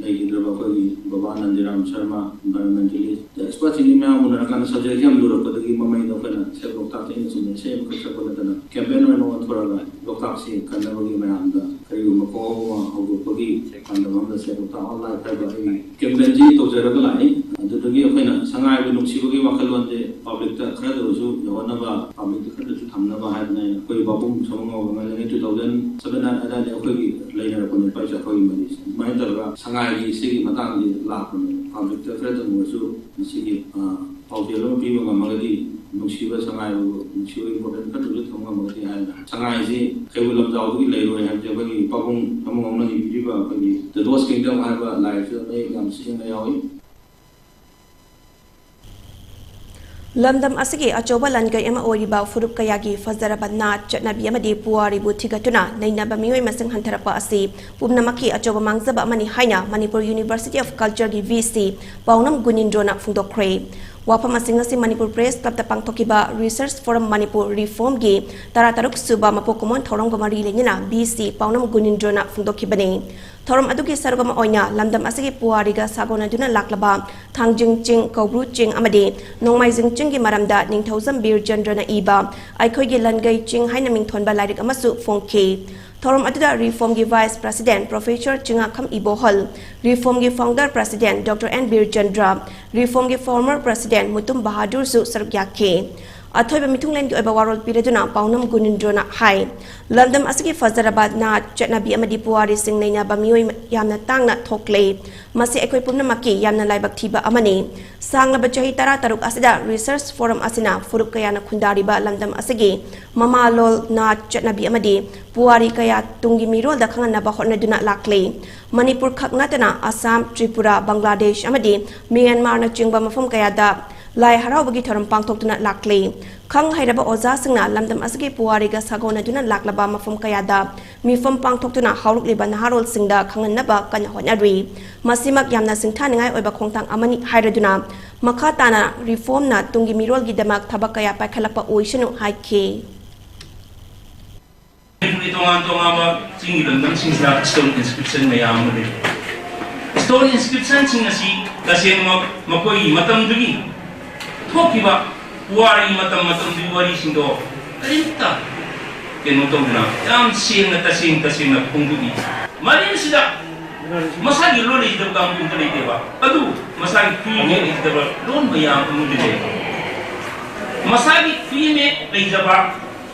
ꯂꯩꯈꯤꯗ꯭ꯔꯕ ꯑꯩꯈꯣꯏꯒꯤ ꯕꯕꯥ ꯅꯟꯗꯤꯔꯥꯝ ꯁꯔꯃ, environmentalist, expert ꯁꯤꯡꯒꯤ ꯃꯌꯥꯝ ꯎꯅꯔꯀꯥꯟꯗ subject ꯁꯤ ꯌꯥꯝ ꯂꯨꯔꯛꯄꯗꯒꯤ ꯃꯃꯩꯗ ꯑꯩꯈꯣꯏꯅ Save Loktak ꯇ ꯏꯅ ꯆꯤꯡꯕ ꯏꯁꯩ ꯑꯃꯈꯛ ꯁꯛꯄ ꯅꯠꯇꯅ campaign ꯑꯣꯏꯅ ꯑꯣꯟꯊꯣꯔꯒ ꯂꯣꯛꯇꯥꯛꯁꯤ ꯀꯟꯅꯕꯒꯤ ꯃꯌꯥꯝꯗ ꯀꯔꯤꯒꯨꯝꯕ ꯀꯣ ꯑꯃ ꯍꯧꯗꯣꯛꯄꯒꯤ ꯄꯥꯟꯗꯝ ꯑꯃꯗ Save Loktak Alive ꯍꯥꯏꯕ ꯑꯩꯒꯤ campaign ꯁꯤ ꯇꯧꯖꯔꯒ ꯂꯥꯛꯏ꯫ ꯑꯗꯨꯗꯒꯤ ꯑꯩꯈꯣꯏꯅ ꯁꯉꯥꯏꯕꯨ ꯅꯨꯡꯁꯤꯕꯒꯤ ꯋꯥꯈꯜꯂꯣꯟꯁꯦ public ꯇ ꯈꯔꯗ ꯑꯣꯏꯔꯁꯨ ꯌꯧꯍꯟꯅꯕ, public ꯇ ꯈꯔꯗꯁꯨ ꯊꯝꯅꯕ ꯍꯥꯏꯗꯅ ꯑꯩꯈꯣꯏ ꯄꯥꯕꯨꯡ ꯁꯃꯨ ꯉꯥꯎꯕ ꯃꯥꯂꯦꯝꯒꯤ two thousand seven ꯑꯗꯥꯏꯗ ꯑꯩꯈꯣꯏꯒꯤ ꯂꯩꯅꯔꯛꯄꯅꯦ ꯏꯄꯥ ꯏꯆꯥ ꯑꯩꯈꯣꯏꯒꯤ ꯃꯔꯤꯁꯦ꯫ ꯑꯗꯨꯃꯥꯏꯅ ꯇꯧꯔꯒ ꯁꯉꯥꯏꯒꯤ ꯁꯤꯒꯤ ꯃꯇꯥꯡꯁꯦ ꯂꯥꯛꯄꯅꯦ꯫ Public ꯇ ꯈꯔꯗꯪ ꯑꯣꯏꯔꯁꯨ ꯃꯁꯤꯒꯤ, ꯑ, ꯄꯥꯎꯖꯦꯜ ꯑꯃ ꯄꯤꯕ ꯉꯝꯃꯒꯗꯤ ꯅꯨꯡꯁꯤꯕ ꯁꯉꯥꯏꯕꯨ ꯅꯨꯡꯁꯤꯕ important ꯈꯔꯗꯁꯨ ꯊꯝꯕ ꯉꯝꯃꯒꯗꯤ ꯍꯥꯏꯅ ꯁꯉꯥꯏꯁꯤ ꯀꯩꯕꯨꯜ ꯂꯝꯖꯥꯎꯗꯒꯤ ꯂꯩꯔꯣꯏ ꯍꯥꯏꯕꯁꯦ ꯑꯩꯈꯣꯏꯒꯤ ꯄꯥꯕꯨꯡ ꯁꯃꯨ ꯉꯥꯎꯅ ꯏꯕꯤꯔꯤꯕ ꯑꯩꯈꯣꯏꯒꯤ The Lost Kingdom ꯍꯥꯏꯕ ꯂꯥꯏꯔꯤꯛꯁꯤꯗ ꯃꯌꯦꯛ ꯌꯥꯝ ꯁꯦꯡꯅ ꯌꯥꯎꯏ꯫ ꯂꯝꯗꯝ ꯑꯁꯤꯒꯤ ꯑꯆꯧꯕ ꯂꯟꯒꯩ ꯑꯃ ꯑꯣꯏꯔꯤꯕ ꯐꯨꯔꯨꯞ ꯀꯌꯥꯒꯤ ꯐꯖꯔꯕ ꯅꯥꯠ, ꯆꯠꯅꯕꯤ ꯑꯃꯗꯤ ꯄꯨꯋꯥꯔꯤꯕꯨ ꯊꯤꯒꯠꯇꯨꯅ ꯅꯩꯅꯕ ꯃꯤꯑꯣꯏ ꯃꯁꯤꯡ ꯍꯟꯊꯔꯛꯄ ꯑꯁꯤ ꯄꯨꯝꯅꯃꯛꯀꯤ ꯑꯆꯧꯕ ꯃꯥꯡꯖꯕ ꯑꯃꯅꯤ ꯍꯥꯏꯅ Manipur University of Culture ꯒꯤ VC ꯄꯥꯎꯅꯝ ꯒꯨꯅꯤꯟꯗ꯭ꯔꯣꯅ ꯐꯣꯡꯗꯣꯛꯈ꯭ꯔꯦ꯫ ꯋꯥꯐꯝ ꯑꯁꯤꯡ ꯑꯁꯤ Manipur Press Club ꯇ ꯄꯥꯡꯊꯣꯛꯈꯤꯕ Research Forum Manipur Reform ꯒꯤ ꯇꯔꯥꯇꯔꯨꯛ ꯁꯨꯕ ꯃꯄꯣꯛ ꯀꯨꯝꯑꯣꯟ ꯊꯧꯔꯝꯒ ꯃꯔꯤ ꯂꯩꯅꯅ VC ꯄꯥꯎꯅꯝ ꯒꯨꯅꯤꯟꯗ꯭ꯔꯣꯅ ꯐꯣꯡꯗꯣꯛꯈꯤꯕꯅꯤ꯫ ꯊꯧꯔꯝ ꯑꯗꯨꯒꯤ ꯁꯔꯨꯛ ꯑꯃ ꯑꯣꯏꯅ ꯂꯝꯗꯝ ꯑꯁꯤꯒꯤ ꯄꯨꯋꯥꯔꯤꯒ ꯁꯥꯒꯣꯟꯅꯗꯨꯅ ꯂꯥꯛꯂꯕ ꯊꯥꯡꯖꯤꯡ ꯆꯤꯡ, ꯀꯧꯕ꯭ꯔꯨ ꯆꯤꯡ ꯑꯃꯗꯤ ꯅꯣꯡꯃꯥꯏꯖꯤꯡ ꯆꯤꯡꯒꯤ ꯃꯔꯝꯗ ꯅꯤꯡꯊꯧꯖꯝ ꯕꯤꯔ ꯆꯟꯗ꯭ꯔꯅ ꯏꯕ ꯑꯩꯈꯣꯏꯒꯤ ꯂꯟꯒꯩ ꯆꯤꯡ ꯍꯥꯏꯅ ꯃꯤꯡꯊꯣꯟꯕ ꯂꯥꯏꯔꯤꯛ ꯑꯃꯁꯨ ꯐꯣꯡꯈꯤ꯫ ꯊꯧꯔꯝ ꯑꯗꯨꯗ Reform ꯒꯤ Vice President Professor Chingakham ꯏꯕꯣꯍꯜ, Reform ꯒꯤ Founder President Doctor N ꯕꯤꯔ ꯆꯟꯗ꯭ꯔ, Reform ꯒꯤ Former President ꯃꯨꯇꯨꯝ ꯕꯍꯥꯗꯨꯔꯁꯨ ꯁꯔꯨꯛ ꯌꯥꯈꯤ꯫ ꯑꯊꯣꯏꯕ ꯃꯤꯊꯨꯡꯂꯦꯟꯒꯤ ꯑꯣꯏꯕ ꯋꯥꯔꯣꯜ ꯄꯤꯔꯗꯨꯅ ꯄꯥꯎꯅꯝ ꯒꯨꯅꯤꯟꯗ꯭ꯔꯣꯅ ꯍꯥꯏ, ꯂꯝꯗꯝ ꯑꯁꯤꯒꯤ ꯐꯖꯔꯕ ꯅꯥꯠ, ꯆꯠꯅꯕꯤ ꯑꯃꯗꯤ ꯄꯨꯋꯥꯔꯤꯁꯤꯡ ꯅꯩꯅꯕ ꯃꯤꯑꯣꯏ ꯌꯥꯝꯅ ꯇꯥꯡꯅ ꯊꯣꯛꯂꯦ꯫ ꯃꯁꯤ ꯑꯩꯈꯣꯏ ꯄꯨꯝꯅꯃꯛꯀꯤ ꯌꯥꯝꯅ ꯂꯥꯏꯕꯛ ꯊꯤꯕ ꯑꯃꯅꯤ꯫ ꯁꯥꯡꯂꯕ ꯆꯍꯤ ꯇꯔꯥ ꯇꯔꯨꯛ ꯑꯁꯤꯗ research forum ꯑꯁꯤꯅ ꯐꯨꯔꯨꯞ ꯀꯌꯥꯅ ꯈꯨꯟꯗꯥꯔꯤꯕ ꯂꯝꯗꯝ ꯑꯁꯤꯒꯤ ꯃꯃꯥꯂꯣꯜ, ꯅꯥꯠ, ꯆꯠꯅꯕꯤ ꯑꯃꯗꯤ ꯄꯨꯋꯥꯔꯤ ꯀꯌꯥ ꯇꯨꯡꯒꯤ ꯃꯤꯔꯣꯜꯗ ꯈꯪꯍꯟꯅꯕ ꯍꯣꯠꯅꯗꯨꯅ ꯂꯥꯛꯂꯤ꯫ ꯃꯅꯤꯄꯨꯔ ꯈꯛ ꯅꯠꯇꯅ ꯑꯁꯥꯝ, ꯇ꯭ꯔꯤꯄꯨꯔꯥ, ꯕꯪꯒ꯭ꯂꯥꯗꯦꯁ ꯑꯃꯗꯤ ꯃ꯭ꯌꯥꯟꯃꯥꯔꯅꯆꯤꯡꯕ ꯃꯐꯝ ꯀꯌꯥꯗ ꯂꯥꯏ ꯍꯔꯥꯎꯕꯒꯤ ꯊꯧꯔꯝ ꯄꯥꯡꯊꯣꯛꯇꯨꯅ ꯂꯥꯛꯂꯤ꯫ ꯈꯪ ꯍꯩꯔꯕ ꯑꯣꯖꯥꯁꯤꯡꯅ ꯂꯝꯗꯝ ꯑꯁꯤꯒꯤ ꯄꯨꯋꯥꯔꯤꯒ ꯁꯥꯒꯣꯟꯅꯗꯨꯅ ꯂꯥꯛꯂꯕ ꯃꯐꯝ ꯀꯌꯥꯗ ꯃꯤꯐꯝ ꯄꯥꯡꯊꯣꯛꯇꯨꯅ ꯍꯧꯔꯛꯂꯤꯕ ꯅꯍꯥꯔꯣꯜꯁꯤꯡꯗ ꯈꯪꯍꯟꯅꯕ ꯀꯟꯅ ꯍꯣꯠꯅꯔꯤ꯫ ꯃꯁꯤꯃꯛ ꯌꯥꯝꯅ ꯁꯤꯡꯊꯥꯅꯤꯡꯉꯥꯏ ꯑꯣꯏꯕ ꯈꯣꯡꯊꯥꯡ ꯑꯃꯅꯤ ꯍꯥꯏꯔꯗꯨꯅ, ꯃꯈꯥ ꯇꯥꯅ reformꯅ ꯇꯨꯡꯒꯤ ꯃꯤꯔꯣꯜꯒꯤꯗꯃꯛ ꯊꯕꯛ ꯀꯌꯥ ꯄꯥꯏꯈꯠꯂꯛꯄ ꯑꯣꯏꯁꯅꯨ ꯍꯥꯏꯈꯤ꯫ ꯑꯩꯈꯣꯏ ꯇꯣꯉꯥꯟ ꯇꯣꯉꯥꯟꯕ ꯆꯤꯡꯒꯤ ꯂꯝꯗꯝꯁꯤꯡꯁꯤꯗ stone inscription ꯃꯌꯥꯝ ꯑꯃ ꯂꯩ꯫ Stone inscriptionꯁꯤꯡ ꯑꯁꯤ ꯇꯁꯦꯡꯅꯃꯛ ꯃꯈꯣꯏꯒꯤ ꯃꯇꯝꯗꯨꯒꯤ ꯊꯣꯛꯈꯤꯕ ꯄꯨꯋꯥꯔꯤ, ꯃꯇꯝ ꯃꯇꯝꯗꯨꯒꯤ ꯋꯥꯔꯤꯁꯤꯡꯗꯣ ꯀꯔꯤꯝꯇ ꯀꯩꯅꯣ ꯇꯧꯗꯅ ꯌꯥꯝ ꯁꯦꯡꯅ, ꯇꯁꯦꯡ ꯇꯁꯦꯡꯅ ꯐꯣꯡꯗꯣꯛꯏ꯫ ꯃꯥꯂꯦꯝꯁꯤꯗ ꯃꯁꯥꯒꯤ ꯂꯣꯟ ꯂꯩꯖꯗꯕ ꯀꯥꯡꯕꯨ ꯑꯝꯇ ꯂꯩꯇꯦꯕ꯫ ꯑꯗꯨ ꯃꯁꯥꯒꯤ ꯈꯨꯌꯦꯛ ꯂꯩꯖꯗꯕ ꯂꯣꯟ ꯃꯌꯥꯝ ꯑꯃꯗꯤ ꯂꯩ꯫ ꯃꯁꯥꯒꯤ ꯈꯨꯌꯦꯛ ꯂꯩꯖꯕ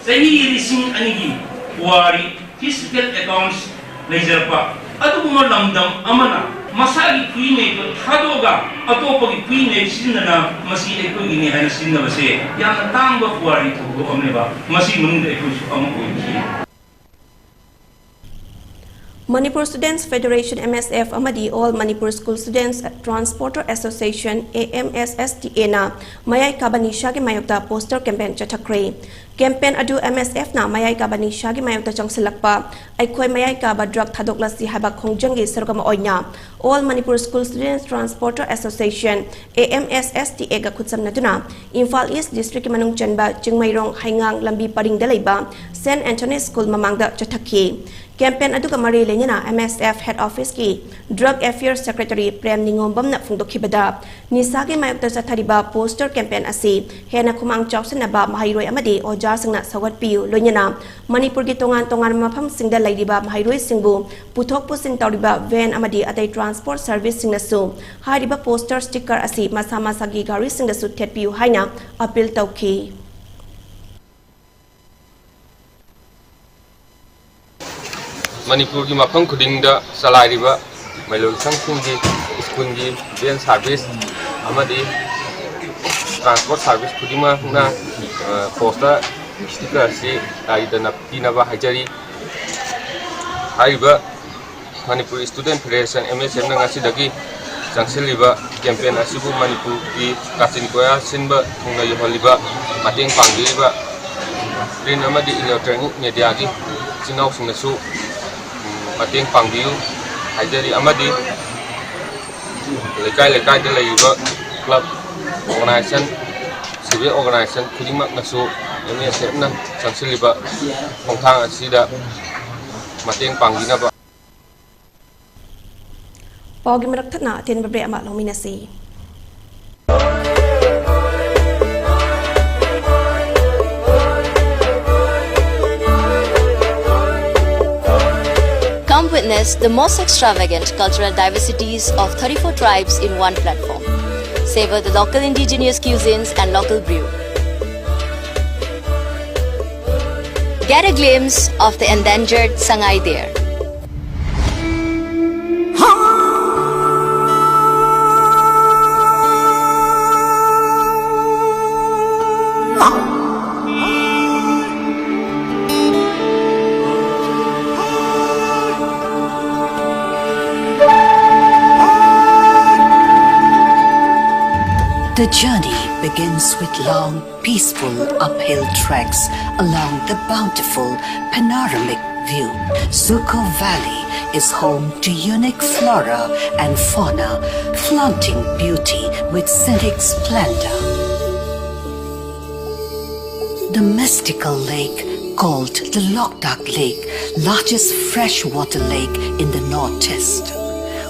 ꯆꯍꯤ ꯂꯤꯁꯤꯡ ꯑꯅꯤꯒꯤ ꯄꯨꯋꯥꯔꯤ, historical accounts ꯂꯩꯖꯔꯛꯄ ꯑꯗꯨꯒꯨꯝꯕ ꯂꯝꯗꯝ ꯑꯃꯅ ꯃꯁꯥꯒꯤ ꯈꯨꯌꯦꯛ ꯊꯥꯗꯣꯛꯑꯒ ꯑꯇꯣꯞꯄꯒꯤ ꯈꯨꯌꯦꯛ ꯁꯤꯖꯤꯟꯅꯅ ꯃꯁꯤ ꯑꯩꯈꯣꯏꯒꯤꯅꯤ ꯍꯥꯏꯅ ꯁꯤꯖꯤꯟꯅꯕꯁꯦ ꯌꯥꯝꯅ ꯇꯥꯡꯕ ꯄꯨꯋꯥꯔꯤ ꯊꯧꯗꯣꯛ ꯑꯃꯅꯦꯕ꯫ ꯃꯁꯤ ꯃꯅꯨꯡꯗ ꯑꯩꯈꯣꯏꯁꯨ ꯑꯃ ꯑꯣꯏꯈꯤ꯫ Manipur Students Federation, M S F, ꯑꯃꯗꯤ All Manipur School Students Transporter Association, A M S S T A ꯅ ꯃꯌꯥꯏ ꯀꯥꯕ ꯅꯤꯁꯥꯒꯤ ꯃꯥꯌꯣꯛꯇ poster campaign ꯆꯠꯊꯈ꯭ꯔꯦ꯫ Campaign ꯑꯗꯨ M S F ꯅ ꯃꯌꯥꯏ ꯀꯥꯕ ꯅꯤꯁꯥꯒꯤ ꯃꯥꯌꯣꯛꯇ ꯆꯪꯁꯤꯜꯂꯛꯄ ꯑꯩꯈꯣꯏ ꯃꯌꯥꯏ ꯀꯥꯕ drug ꯊꯥꯗꯣꯛꯂꯁꯤ ꯍꯥꯏꯕ ꯈꯣꯡꯖꯪꯒꯤ ꯁꯔꯨꯛ ꯑꯃ ꯑꯣꯏꯅ All Manipur School Students Transporter Association, A M S S T A ꯒ ꯈꯨꯠꯁꯝꯅꯗꯨꯅ ꯏꯝꯐꯥꯜ East District ꯀꯤ ꯃꯅꯨꯡ ꯆꯟꯕ ꯆꯤꯡꯃꯩꯔꯣꯡ ꯍꯩꯉꯥꯡ ꯂꯝꯕꯤ ꯄꯔꯤꯡꯗ ꯂꯩꯕ Saint Anthony School ꯃꯃꯥꯡꯗ ꯆꯠꯊꯈꯤ꯫ Campaign ꯑꯗꯨꯒ ꯃꯔꯤ ꯂꯩꯅꯅ M S F Head Office ꯀꯤ Drug Affairs Secretary ꯄ꯭ꯔꯦꯝ ꯅꯤꯉꯣꯝꯕꯝꯅ ꯐꯣꯡꯗꯣꯛꯈꯤꯕꯗ, ꯅꯤꯁꯥꯒꯤ ꯃꯥꯌꯣꯛꯇ ꯆꯠꯊꯔꯤꯕ poster campaign ꯑꯁꯤ ꯍꯦꯟꯅ ꯈꯨꯃꯥꯡ ꯆꯥꯎꯁꯤꯟꯅꯕ ꯃꯍꯩꯔꯣꯏ ꯑꯃꯗꯤ ꯑꯣꯖꯥꯁꯤꯡꯅ ꯁꯧꯒꯠꯄꯤꯌꯨ, ꯂꯣꯏꯅꯅ ꯃꯅꯤꯄꯨꯔꯒꯤ ꯇꯣꯉꯥꯟ ꯇꯣꯉꯥꯟꯕ ꯃꯐꯝꯁꯤꯡꯗ ꯂꯩꯔꯤꯕ ꯃꯍꯩꯔꯣꯏꯁꯤꯡꯕꯨ ꯄꯨꯊꯣꯛ ꯄꯨꯁꯤꯟ ꯇꯧꯔꯤꯕ van ꯑꯃꯗꯤ ꯑꯇꯩ transport service ꯁꯤꯡꯅꯁꯨ ꯍꯥꯏꯔꯤꯕ poster sticker ꯑꯁꯤ ꯃꯁꯥ ꯃꯁꯥꯒꯤ ꯒꯥꯔꯤꯁꯤꯡꯗꯁꯨ ꯊꯦꯠꯄꯤꯌꯨ ꯍꯥꯏꯅ appeal ꯇꯧꯈꯤ꯫ ꯃꯅꯤꯄꯨꯔꯒꯤ ꯃꯐꯝ ꯈꯨꯗꯤꯡꯗ ꯆꯂꯥꯏꯔꯤꯕ ꯃꯩꯂꯣꯏꯁꯪꯁꯤꯡꯒꯤ, ꯁ꯭ꯀꯨꯜꯒꯤ ꯚꯦꯟ ꯁꯥꯔꯚꯤꯁ ꯑꯃꯗꯤ ꯇ꯭ꯔꯥꯟꯁꯄꯣꯔꯠ ꯁꯥꯔꯚꯤꯁ ꯈꯨꯗꯤꯡꯃꯛꯅ, ꯑ, ꯄꯣꯁꯇꯔ ꯁ꯭ꯇꯤꯀꯔ ꯑꯁꯤ ꯒꯥꯔꯤꯗ ꯅꯞꯄꯤꯅꯕ ꯍꯥꯏꯖꯔꯤ꯫ ꯍꯥꯏꯔꯤꯕ ꯃꯅꯤꯄꯨꯔ ꯁ꯭ꯇꯨꯗꯦꯟ ꯐꯦꯗꯦꯔꯦꯁꯟ, ꯑꯦꯝ ꯑꯦꯁ ꯑꯦꯐꯅ ꯉꯁꯤꯗꯒꯤ ꯆꯪꯁꯤꯜꯂꯤꯕ ꯀꯦꯝꯄꯦꯟ ꯑꯁꯤꯕꯨ ꯃꯅꯤꯄꯨꯔꯒꯤ ꯀꯥꯆꯤꯟ ꯀꯣꯌꯥ ꯁꯤꯟꯕ ꯊꯨꯡꯅ ꯌꯧꯍꯜꯂꯤꯕ, ꯃꯇꯦꯡ ꯄꯥꯡꯕꯤꯔꯤꯕ ꯄ꯭ꯔꯤꯟ ꯑꯃꯗꯤ ꯏꯂꯦꯛꯇ꯭ꯔꯣꯅꯤꯛ ꯃꯦꯗꯤꯌꯥꯒꯤ ꯏꯆꯤꯟ ꯏꯅꯥꯎꯁꯤꯡꯅꯁꯨ, ꯎꯝ, ꯃꯇꯦꯡ ꯄꯥꯡꯕꯤꯌꯨ ꯍꯥꯏꯖꯔꯤ꯫ ꯑꯃꯗꯤ ꯂꯩꯀꯥꯏ ꯂꯩꯀꯥꯏꯗ ꯂꯩꯔꯤꯕ ꯀ꯭ꯂꯕ, ꯑꯣꯔꯒꯅꯥꯏꯖꯦꯁꯟ, ꯁꯤꯚꯤꯛ ꯑꯣꯔꯒꯅꯥꯏꯖꯦꯁꯟ ꯈꯨꯗꯤꯡꯃꯛꯅꯁꯨ ꯑꯦꯝ ꯑꯦꯁ ꯑꯦꯐꯅ ꯆꯪꯁꯤꯜꯂꯤꯕ ꯈꯣꯡꯊꯥꯡ ꯑꯁꯤꯗ ꯃꯇꯦꯡ ꯄꯥꯡꯕꯤꯅꯕ꯫ ꯄꯥꯎꯒꯤ ꯃꯔꯛ ꯊꯠꯅ ꯑꯇꯦꯟꯕ ꯕ꯭ꯔꯦꯛ ꯑꯃ ꯂꯧꯃꯤꯟꯅꯁꯤ꯫ Come witness the most extravagant cultural diversities of thirty-four tribes in one platform. Savor the local indigenous cuisines and local brew. Get a glimpse of the endangered Sangai Deer. The journey begins with long, peaceful uphill treks along the bountiful panoramic view. Zuko Valley is home to unique flora and fauna, flaunting beauty with scenic splendor. The mystical lake called the Loktak Lake, largest freshwater lake in the Northeast,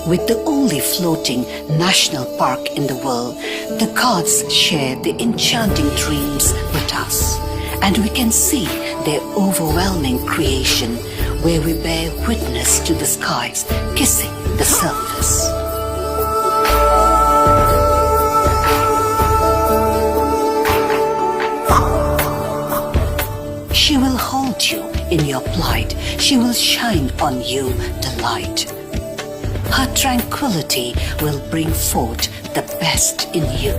with the only floating national park in the world, the gods share the enchanting dreams with us, and we can see their overwhelming creation where we bear witness to the skies kissing the surface. She will hold you in your plight. She will shine on you the light. Her tranquility will bring forth the best in you.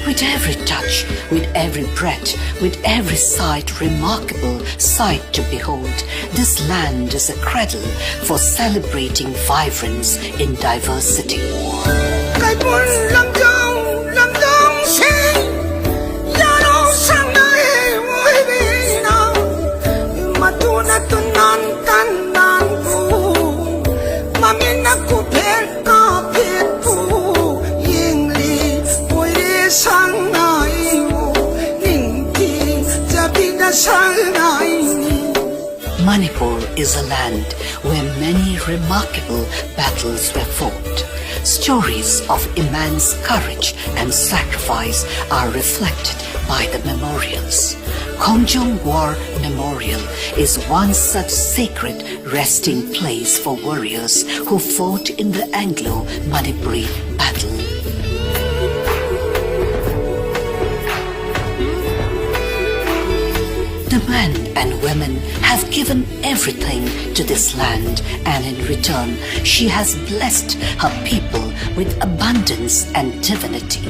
With every touch, with every breath, with every sight remarkable, sight to behold, this land is a cradle for celebrating vibrance in diversity. Kaipun lamjong, lamjong sing, yaro sangai wibina, matuna tunan tandan pu, mamina kupel kapit pu, yingli puire sangai wu, ningti jabina sangai ni. Manipur is a land where many remarkable battles were fought. Stories of immense courage and sacrifice are reflected by the memorials. Khongjong War Memorial is one such sacred resting place for warriors who fought in the Anglo-Manipuri battle. The men and women have given everything to this land, and in return, she has blessed her people with abundance and divinity.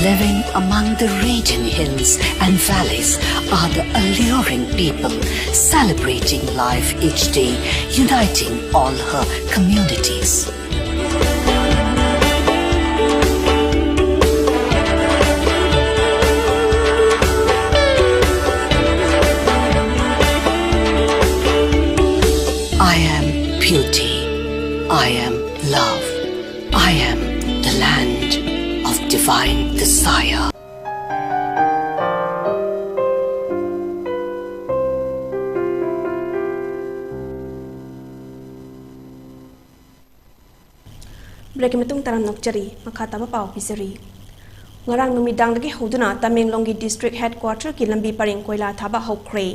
Living among the radiant hills and valleys are the alluring people celebrating life each day, uniting all her communities. I am love. I am the land of divine desire. Break ꯃꯇꯨꯡ ꯇꯔꯥꯝꯅ ꯑꯣꯛꯆꯔꯤ꯫ ꯃꯈꯥ ꯇꯥꯕ ꯄꯥꯎ ꯄꯤꯖꯔꯤ꯫ ꯉꯔꯥꯡ ꯅꯨꯃꯤꯗꯥꯡꯗꯒꯤ ꯍꯧꯗꯨꯅ ꯇꯃꯦꯡꯂꯣꯡꯒꯤ district headquarter ꯀꯤ ꯂꯝꯕꯤ ꯄꯔꯤꯡ ꯀꯣꯏꯂꯥ ꯊꯥꯕ ꯍꯧꯈ꯭ꯔꯦ꯫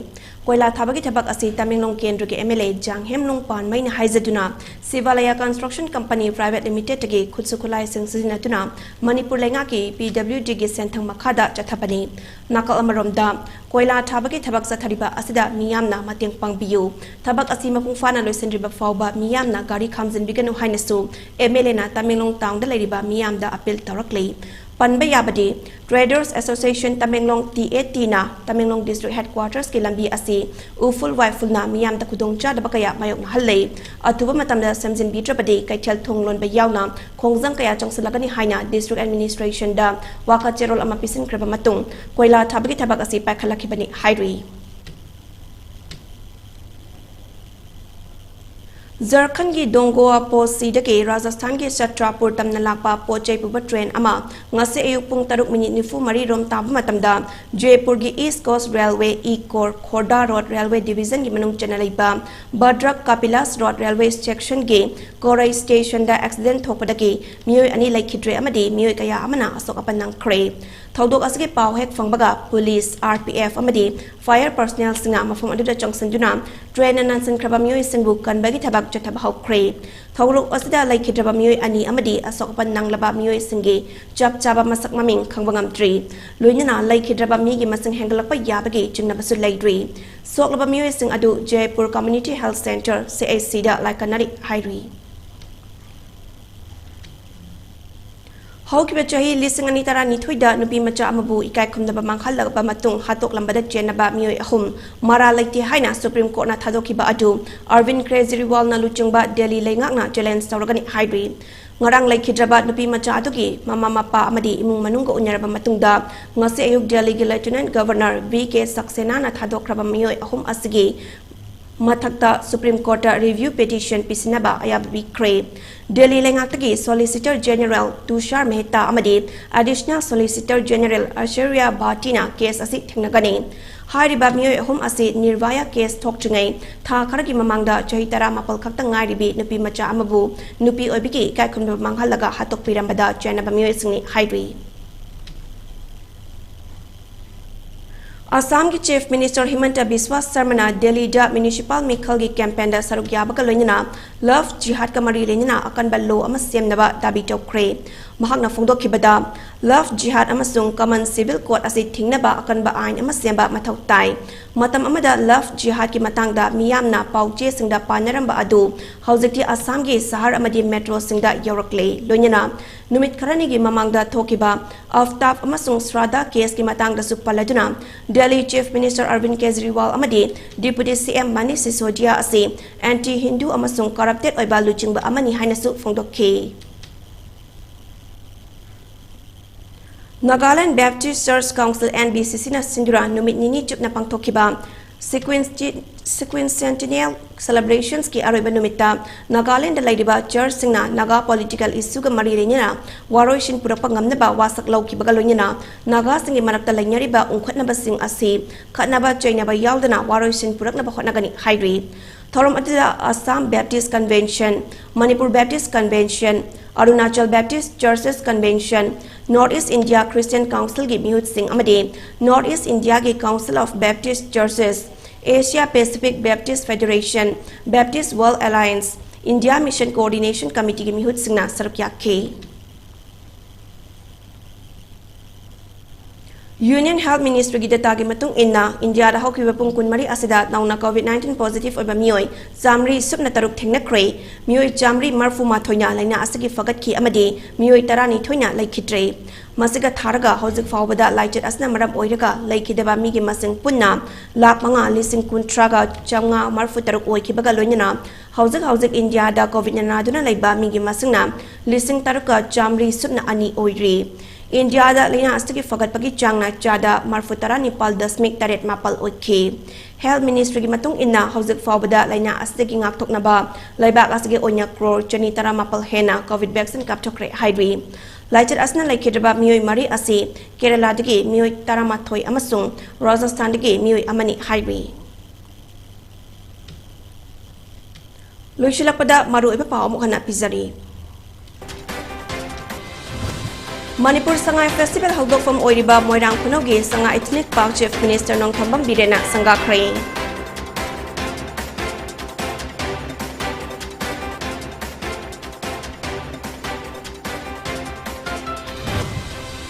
ꯀꯣꯏꯂꯥ ꯊꯥꯕꯒꯤ ꯊꯕꯛ ꯑꯁꯤ ꯇꯃꯦꯡꯂꯣꯡ ꯀꯦꯟꯗ꯭ꯔꯒꯤ M L A ꯖꯥꯡꯍꯦꯝꯂꯨꯡ ꯄꯥꯟꯃꯩꯅ ꯍꯥꯏꯖꯗꯨꯅ Sivalaya Construction Company Private Limited ꯇꯒꯤ ꯈꯨꯠꯁꯨ ꯈꯨꯠꯂꯥꯏꯁꯤꯡ ꯁꯤꯖꯤꯟꯅꯗꯨꯅ ꯃꯅꯤꯄꯨꯔ ꯂꯩꯉꯥꯛꯀꯤ P W D ꯒꯤ ꯁꯦꯟꯊꯪ ꯃꯈꯥꯗ ꯆꯠꯊꯕꯅꯤ꯫ ꯅꯥꯀꯜ ꯑꯃꯔꯣꯝꯗ, ꯀꯣꯏꯂꯥ ꯊꯥꯕꯒꯤ ꯊꯕꯛ ꯆꯠꯊꯔꯤꯕ ꯑꯁꯤꯗ ꯃꯤꯌꯥꯝꯅ ꯃꯇꯦꯡ ꯄꯥꯡꯕꯤꯌꯨ꯫ ꯊꯕꯛ ꯑꯁꯤ ꯃꯄꯨꯡ ꯐꯥꯅ ꯂꯣꯏꯁꯤꯟꯗ꯭ꯔꯤꯕ ꯐꯥꯎꯕ ꯃꯤꯌꯥꯝꯅ ꯒꯥꯔꯤ ꯈꯥꯝꯖꯤꯟꯕꯤꯒꯅꯨ ꯍꯥꯏꯅꯁꯨ M L A ꯅ ꯇꯃꯦꯡꯂꯣꯡ town ꯗ ꯂꯩꯔꯤꯕ ꯃꯤꯌꯥꯝꯗ appeal ꯇꯧꯔꯛꯂꯤ꯫ ꯄꯟꯕ ꯌꯥꯕꯗꯤ, Traders Association Tamenglong, T A T ꯅ ꯇꯃꯦꯡꯂꯣꯡ district headquarters ꯀꯤ ꯂꯝꯕꯤ ꯑꯁꯤ ꯎꯐꯨꯜ ꯋꯥꯏꯐꯨꯜꯅ ꯃꯤꯌꯥꯝꯗ ꯈꯨꯗꯣꯡꯆꯥꯗꯕ ꯀꯌꯥ ꯃꯥꯌꯣꯛꯅꯍꯜꯂꯦ꯫ ꯑꯊꯨꯕ ꯃꯇꯝꯗ ꯁꯦꯝꯖꯤꯟꯕꯤꯗ꯭ꯔꯕꯗꯤ ꯀꯩꯊꯦꯜ ꯊꯣꯡ ꯂꯣꯟꯕ ꯌꯥꯎꯅ ꯈꯣꯡꯖꯪ ꯀꯌꯥ ꯆꯪꯁꯤꯜꯂꯒꯅꯤ ꯍꯥꯏꯅ district administration ꯗ ꯋꯥꯀꯠ ꯆꯦꯔꯣꯜ ꯑꯃ ꯄꯤꯁꯤꯟꯈ꯭ꯔꯕ ꯃꯇꯨꯡ ꯀꯣꯏꯂꯥ ꯊꯥꯕꯒꯤ ꯊꯕꯛ ꯑꯁꯤ ꯄꯥꯏꯈꯠꯂꯛꯈꯤꯕꯅꯤ ꯍꯥꯏꯔꯤ꯫ ꯖꯔꯈꯟꯒꯤ ꯗꯣꯡꯒꯣꯋꯥ ꯄꯣꯁꯤꯗꯒꯤ ꯔꯥꯖꯁꯊꯥꯟꯒꯤ ꯆꯇ꯭ꯔꯥꯄꯨꯔ ꯇꯝꯅ ꯂꯥꯛꯄ ꯄꯣꯠ ꯆꯩ ꯄꯨꯕ train ꯑꯃ ꯉꯁꯤ ꯑꯌꯨꯛ ꯄꯨꯡ ꯇꯔꯨꯛ ꯃꯤꯅꯤꯠ ꯅꯤꯐꯨ ꯃꯔꯤ ꯔꯣꯝ ꯇꯥꯕ ꯃꯇꯝꯗ ꯖꯣꯏꯄꯨꯔꯒꯤ East Coast Railway, E Corps, ꯈꯣꯔꯗꯥ Road Railway Division ꯒꯤ ꯃꯅꯨꯡ ꯆꯟꯅ ꯂꯩꯕ ꯚꯗ꯭ꯔꯛ ꯀꯄꯤꯂꯥꯁ Road Railway Section ꯒꯤ ꯀꯣꯔꯩ station ꯗ accident ꯊꯣꯛꯄꯗꯒꯤ ꯃꯤꯑꯣꯏ ꯑꯅꯤ ꯂꯩꯈꯤꯗ꯭ꯔꯦ ꯑꯃꯗꯤ ꯃꯤꯑꯣꯏ ꯀꯌꯥ ꯑꯃꯅ ꯑꯁꯣꯛ ꯑꯄꯟ ꯅꯪꯈ꯭ꯔꯦ꯫ ꯊꯧꯗꯣꯛ ꯑꯁꯤꯒꯤ ꯄꯥꯎ ꯍꯦꯛ ꯐꯪꯕꯒ police, R P F ꯑꯃꯗꯤ fire personnel ꯁꯤꯡꯅ ꯃꯐꯝ ꯑꯗꯨꯗ ꯆꯪꯁꯤꯟꯗꯨꯅ train ꯅ ꯅꯟꯁꯤꯟꯈ꯭ꯔꯕ ꯃꯤꯑꯣꯏꯁꯤꯡꯕꯨ ꯀꯟꯕꯒꯤ ꯊꯕꯛ ꯆꯠꯊꯕ ꯍꯧꯈ꯭ꯔꯦ꯫ ꯊꯧꯗꯣꯛ ꯑꯁꯤꯗ ꯂꯩꯈꯤꯗ꯭ꯔꯕ ꯃꯤꯑꯣꯏ ꯑꯅꯤ ꯑꯃꯗꯤ ꯑꯁꯣꯛ ꯑꯄꯟ ꯅꯪꯂꯕ ꯃꯤꯑꯣꯏꯁꯤꯡꯒꯤ ꯆꯞ ꯆꯥꯕ ꯃꯁꯛ ꯃꯃꯤꯡ ꯈꯪꯕ ꯉꯝꯗ꯭ꯔꯤ꯫ ꯂꯣꯏꯅꯅ ꯂꯩꯈꯤꯗ꯭ꯔꯕ ꯃꯤꯒꯤ ꯃꯁꯤꯡ ꯍꯦꯟꯒꯠꯂꯛꯄ ꯌꯥꯕꯒꯤ ꯆꯤꯡꯅꯕꯁꯨ ꯂꯩꯔꯤ꯫ ꯁꯣꯛꯂꯕ ꯃꯤꯑꯣꯏꯁꯤꯡ ꯑꯗꯨ Jaipur Community Health Centre, C H C ꯗ ꯂꯥꯏꯀꯠꯅꯔꯤ ꯍꯥꯏꯔꯤ꯫ ꯍꯧꯈꯤꯕ ꯆꯍꯤ ꯂꯤꯁꯤꯡ ꯑꯅꯤ ꯇꯔꯥꯅꯤꯊꯣꯏꯗ ꯅꯨꯄꯤ ꯃꯆꯥ ꯑꯃꯕꯨ ꯏꯀꯥꯏ ꯈꯨꯝꯅꯕ ꯃꯥꯡꯍꯜꯂꯕ ꯃꯇꯨꯡ ꯍꯥꯠꯇꯣꯛꯂꯝꯕꯗ ꯆꯦꯟꯅꯕ ꯃꯤꯑꯣꯏ ꯑꯍꯨꯝ ꯃꯔꯥꯜ ꯂꯩꯇꯦ ꯍꯥꯏꯅ Supreme Court ꯅ ꯊꯥꯗꯣꯛꯈꯤꯕ ꯑꯗꯨ ꯑꯔꯕꯤꯟ ꯀ꯭ꯔꯦꯖꯤꯔꯤꯋꯥꯜꯅ ꯂꯨꯆꯤꯡꯕ ꯗꯦꯜꯂꯤ ꯂꯩꯉꯥꯛꯅ challenge ꯇꯧꯔꯒꯅꯤ ꯍꯥꯏꯔꯤ꯫ ꯉꯔꯥꯡ ꯂꯩꯈꯤꯗ꯭ꯔꯕ ꯅꯨꯄꯤ ꯃꯆꯥ ꯑꯗꯨꯒꯤ ꯃꯃꯥ ꯃꯄꯥ ꯑꯃꯗꯤ ꯏꯃꯨꯡ ꯃꯅꯨꯡꯒ ꯎꯅꯔꯕ ꯃꯇꯨꯡꯗ ꯉꯁꯤ ꯑꯌꯨꯛ ꯗꯦꯜꯂꯤꯒꯤ Lieutenant Governor V K ꯁꯛꯁꯦꯅꯥꯅ ꯊꯥꯗꯣꯛꯈ꯭ꯔꯕ ꯃꯤꯑꯣꯏ ꯑꯍꯨꯝ ꯑꯁꯤꯒꯤ ꯃꯊꯛꯇ Supreme Courtꯇ review petition ꯄꯤꯁꯤꯟꯅꯕ ꯑꯌꯥꯕ ꯄꯤꯈ꯭ꯔꯦ꯫ ꯗꯦꯜꯂꯤ ꯂꯩꯉꯥꯛꯇꯒꯤ Solicitor General ꯇꯨꯁꯥꯔ ꯃꯦꯍꯇꯥ ꯑꯃꯗꯤ Additional Solicitor General ꯑꯥꯏꯁꯣꯔꯤꯌꯥ ꯚꯥꯇꯤꯅ case ꯑꯁꯤ ꯊꯦꯡꯅꯒꯅꯤ꯫ ꯍꯥꯏꯔꯤꯕ ꯃꯤꯑꯣꯏ ꯑꯍꯨꯝ ꯑꯁꯤ ꯅꯤꯔꯚꯌꯥ case ꯊꯣꯛꯇ꯭ꯔꯤꯉꯩ ꯊꯥ ꯈꯔꯒꯤ ꯃꯃꯥꯡꯗ ꯆꯍꯤ ꯇꯔꯥꯃꯥꯄꯜ ꯈꯛꯇ ꯉꯥꯏꯔꯤꯕꯤ ꯅꯨꯄꯤ ꯃꯆꯥ ꯑꯃꯕꯨ ꯅꯨꯄꯤ ꯑꯣꯏꯕꯒꯤ ꯏꯀꯥꯏꯈꯨꯝꯅꯕ ꯃꯥꯡꯍꯜꯂꯒ ꯍꯥꯠꯇꯣꯛꯄꯤꯔꯝꯕꯗ ꯆꯦꯟꯅꯕ ꯃꯤꯑꯣꯏꯁꯤꯡꯅꯤ ꯍꯥꯏꯔꯤ꯫ ꯑꯁꯥꯝꯒꯤ Chief Minister ꯍꯤꯃꯟꯇ ꯕꯤꯁ꯭ꯋꯥ ꯁꯔꯃꯅ ꯗꯦꯜꯂꯤꯗ municipal ꯃꯤꯈꯜꯒꯤ campaignꯗ ꯁꯔꯨꯛ ꯌꯥꯕꯒ ꯂꯣꯏꯅꯅ love jihadꯀ ꯃꯔꯤ ꯂꯩꯅꯅ ꯑꯀꯟꯕ law ꯑꯃ ꯁꯦꯝꯅꯕ ꯗꯥꯕꯤ ꯇꯧꯈ꯭ꯔꯦ꯫ ꯃꯍꯥꯛꯅ ꯐꯣꯡꯗꯣꯛꯈꯤꯕꯗ, love jihad ꯑꯃꯁꯨꯡ common civil code ꯑꯁꯤ ꯊꯤꯡꯅꯕ ꯑꯀꯟꯕ ꯑꯥꯏꯟ ꯑꯃ ꯁꯦꯝꯕ ꯃꯊꯧ ꯇꯥꯏ꯫ ꯃꯇꯝ ꯑꯃꯗ love jihadꯀꯤ ꯃꯇꯥꯡꯗ ꯃꯤꯌꯥꯝꯅ ꯄꯥꯎꯆꯦꯁꯤꯡꯗ ꯄꯥꯅꯔꯝꯕ ꯑꯗꯨ ꯍꯧꯖꯤꯛꯇꯤ ꯑꯁꯥꯝꯒꯤ ꯁꯍꯔ ꯑꯃꯗꯤ metroꯁꯤꯡꯗ ꯌꯧꯔꯛꯂꯦ꯫ ꯂꯣꯏꯅꯅ ꯅꯨꯃꯤꯠ ꯈꯔꯅꯤꯒꯤ ꯃꯃꯥꯡꯗ ꯊꯣꯛꯈꯤꯕ ꯑꯐꯇꯥꯕ ꯑꯃꯁꯨꯡ ꯁ꯭ꯔꯥꯗꯥ caseꯀꯤ ꯃꯇꯥꯡꯗꯁꯨ ꯄꯜꯂꯗꯨꯅ, ꯗꯦꯜꯂꯤ Chief Minister ꯑꯔꯕꯤꯟꯗ ꯀꯦꯖꯔꯤꯋꯥꯜ ꯑꯃꯗꯤ Deputy C M ꯃꯅꯤꯁ ꯁꯤꯁꯣꯗꯤꯌꯥ ꯑꯁꯤ anti Hindu ꯑꯃꯁꯨꯡ corrupted ꯑꯣꯏꯕ ꯂꯨꯆꯤꯡꯕ ꯑꯃꯅꯤ ꯍꯥꯏꯅꯁꯨ ꯐꯣꯡꯗꯣꯛꯈꯤ꯫ Nagaland Baptist Church Council, N B C Cꯅ ꯁꯤꯟꯗꯨꯅ ꯅꯨꯃꯤꯠ ꯅꯤꯅꯤ ꯆꯨꯞꯅ ꯄꯥꯡꯊꯣꯛꯈꯤꯕ Sequenci-, Sequencentennial Celebrationsꯀꯤ ꯑꯔꯣꯏꯕ ꯅꯨꯃꯤꯠꯇ ꯅꯥꯒꯥꯂꯦꯟꯗ ꯂꯩꯔꯤꯕ churchꯁꯤꯡꯅ ꯅꯥꯒꯥ political issueꯒ ꯃꯔꯤ ꯂꯩꯅꯅ ꯋꯥꯔꯣꯏꯁꯤꯟ ꯄꯨꯔꯛꯄ ꯉꯝꯅꯕ ꯋꯥꯁꯛ ꯂꯧꯈꯤꯕꯒ ꯂꯣꯏꯅꯅ ꯅꯥꯒꯥꯁꯤꯡꯒꯤ ꯃꯔꯛꯇ ꯂꯩꯅꯔꯤꯕ ꯎꯪꯈꯠꯅꯕꯁꯤꯡ ꯑꯁꯤ ꯈꯠꯅꯕ ꯆꯩꯅꯕ ꯌꯥꯎꯗꯅ ꯋꯥꯔꯣꯏꯁꯤꯟ ꯄꯨꯔꯛꯅꯕ ꯍꯣꯠꯅꯒꯅꯤ ꯍꯥꯏꯔꯤ꯫ ꯊꯧꯔꯝ ꯑꯗꯨꯗ Assam Baptist Convention, Manipur Baptist Convention, Arunachal Baptist Churches Convention, North East India Christian Councilꯒꯤ ꯃꯤꯍꯨꯠꯁꯤꯡ ꯑꯃꯗꯤ North East Indiaꯒꯤ Council of Baptist Churches, Asia Pacific Baptist Federation, Baptist World Alliance, India Mission Coordination Committeeꯒꯤ ꯃꯤꯍꯨꯠꯁꯤꯡꯅ ꯁꯔꯨꯛ ꯌꯥꯈꯤ꯫ Union Health Ministryꯒꯤ dataꯒꯤ ꯃꯇꯨꯡ ꯏꯟꯅ, ꯏꯟꯗꯤꯌꯥꯗ ꯍꯧꯈꯤꯕ ꯄꯨꯡ ꯀꯨꯟꯃꯔꯤ ꯑꯁꯤꯗ ꯅꯧꯅ COVID nineteen positive ꯑꯣꯏꯕ ꯃꯤꯑꯣꯏ ꯆꯥꯃꯔꯤ ꯁꯨꯞꯅ ꯇꯔꯨꯛ ꯊꯦꯡꯅꯈ꯭ꯔꯦ꯫ ꯃꯤꯑꯣꯏ ꯆꯥꯃꯔꯤ ꯃꯔꯤꯐꯨ ꯃꯥꯊꯣꯏꯅ ꯂꯥꯏꯅꯥ ꯑꯁꯤꯒꯤ ꯐꯒꯠꯈꯤ ꯑꯃꯗꯤ ꯃꯤꯑꯣꯏ ꯇꯔꯥꯅꯤꯊꯣꯏꯅ ꯂꯩꯈꯤꯗ꯭ꯔꯦ꯫ ꯃꯁꯤꯒ ꯊꯥꯔꯒ ꯍꯧꯖꯤꯛ ꯐꯥꯎꯕꯗ ꯂꯥꯏꯆꯠ ꯑꯁꯤꯅ ꯃꯔꯝ ꯑꯣꯏꯔꯒ ꯂꯩꯈꯤꯗꯕ ꯃꯤꯒꯤ ꯃꯁꯤꯡ ꯄꯨꯟꯅ ꯂꯥꯈ ꯃꯉꯥ ꯂꯤꯁꯤꯡ ꯀꯨꯟꯊ꯭ꯔꯥꯒ ꯆꯥꯃꯉꯥ ꯃꯔꯤꯐꯨ ꯇꯔꯨꯛ ꯑꯣꯏꯈꯤꯕꯒ ꯂꯣꯏꯅꯅ ꯍꯧꯖꯤꯛ ꯍꯧꯖꯤꯛ ꯏꯟꯗꯤꯌꯥꯗ COVIDꯅ ꯅꯥꯗꯨꯅ ꯂꯩꯕ ꯃꯤꯒꯤ ꯃꯁꯤꯡꯅ ꯂꯤꯁꯤꯡ ꯇꯔꯨꯛꯀ ꯆꯥꯃꯔꯤ ꯁꯨꯞꯅ ꯑꯅꯤ ꯑꯣꯏꯔꯤ꯫ ꯏꯟꯗꯤꯌꯥꯗ ꯂꯥꯏꯅꯥ ꯑꯁꯤꯒꯤ ꯐꯒꯠꯄꯒꯤ ꯆꯥꯡꯅ ꯆꯥꯗ ꯃꯔꯤꯐꯨ ꯇꯔꯥ ꯅꯤꯄꯥꯜ ꯗꯁꯃꯤꯛ ꯇꯔꯦꯠ ꯃꯥꯄꯜ ꯑꯣꯏꯈꯤ꯫ Health Ministryꯒꯤ ꯃꯇꯨꯡ ꯏꯟꯅ, ꯍꯧꯖꯤꯛ ꯐꯥꯎꯕꯗ ꯂꯥꯏꯅꯥ ꯑꯁꯤꯗꯒꯤ ꯉꯥꯛꯊꯣꯛꯅꯕ ꯂꯩꯕꯥꯛ ꯑꯁꯤꯒꯤ ꯑꯣꯏꯅ ꯀ꯭ꯔꯣꯔ ꯆꯅꯤ ꯇꯔꯥꯃꯥꯄꯜ ꯍꯦꯟꯅ COVID vaccine ꯀꯥꯞꯊꯣꯛꯈ꯭ꯔꯦ ꯍꯥꯏꯔꯤ꯫ ꯂꯥꯏꯆꯠ ꯑꯁꯤꯅ ꯂꯩꯈꯤꯗ꯭ꯔꯕ ꯃꯤꯑꯣꯏ ꯃꯔꯤ ꯑꯁꯤ ꯀꯦꯔꯂꯥꯗꯒꯤ ꯃꯤꯑꯣꯏ ꯇꯔꯥꯃꯥꯊꯣꯏ ꯑꯃꯁꯨꯡ ꯔꯥꯖꯁꯊꯥꯟꯗꯒꯤ ꯃꯤꯑꯣꯏ ꯑꯃꯅꯤ ꯍꯥꯏꯔꯤ꯫ ꯂꯣꯏꯁꯤꯜꯂꯛꯄꯗ ꯃꯔꯨꯑꯣꯏꯕ ꯄꯥꯎ ꯑꯃꯨꯛ ꯍꯟꯅ ꯄꯤꯖꯔꯤ꯫ ꯃꯅꯤꯄꯨꯔ ꯁꯉꯥꯏ Festival ꯍꯧꯗꯣꯛꯐꯝ ꯑꯣꯏꯔꯤꯕ ꯃꯣꯏꯔꯥꯡ ꯈꯨꯅꯧꯒꯤ ꯁꯉꯥꯏ Ethnic Park Chief Minister Nongthombam ꯕꯤꯔꯦꯟꯅ ꯁꯪꯒꯥꯈ꯭ꯔꯦ꯫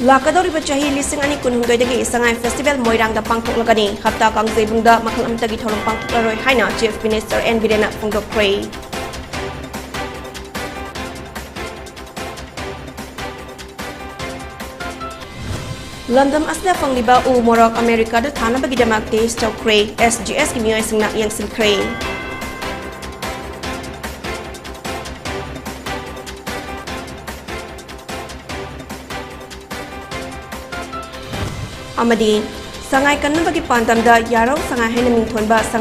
ꯂꯥꯛꯀꯗꯧꯔꯤꯕ ꯆꯍꯤ ꯂꯤꯁꯤꯡ ꯑꯅꯤ ꯀꯨꯟꯍꯨꯝꯗꯣꯏꯗꯒꯤ ꯁꯉꯥꯏ Festival ꯃꯣꯏꯔꯥꯡꯗ ꯄꯥꯡꯊꯣꯛꯂꯒꯅꯤ꯫ ꯍꯞꯇꯥ ꯀꯥꯡꯖꯩꯕꯨꯡꯗ ꯃꯈꯜ ꯑꯃꯠꯇꯒꯤ ꯊꯧꯔꯝ ꯄꯥꯡꯊꯣꯛꯂꯔꯣꯏ ꯍꯥꯏꯅ Chief Minister ꯑꯦꯟ ꯕꯤꯔꯦꯟꯅ ꯐꯣꯡꯗꯣꯛꯈ꯭ꯔꯦ꯫ ꯂꯝꯗꯝ ꯑꯁꯤꯗ ꯐꯪꯂꯤꯕ ꯎ ꯃꯣꯔꯣꯛ ꯑꯃꯦꯔꯤꯀꯥꯗ ꯊꯥꯅꯕꯒꯤꯗꯃꯛ test ꯇꯧꯈ꯭ꯔꯦ꯫ SGSꯀꯤ ꯃꯤꯑꯣꯏꯁꯤꯡꯅ ꯌꯦꯡꯁꯤꯟꯈ꯭ꯔꯦ꯫ ꯑꯃꯗꯤ ꯁꯉꯥꯏ ꯀꯟꯅꯕꯒꯤ ꯄꯥꯟꯗꯝꯗ ꯌꯥꯔꯧ ꯁꯉꯥꯏ ꯍꯥꯏꯅ ꯃꯤꯡꯊꯣꯟꯕ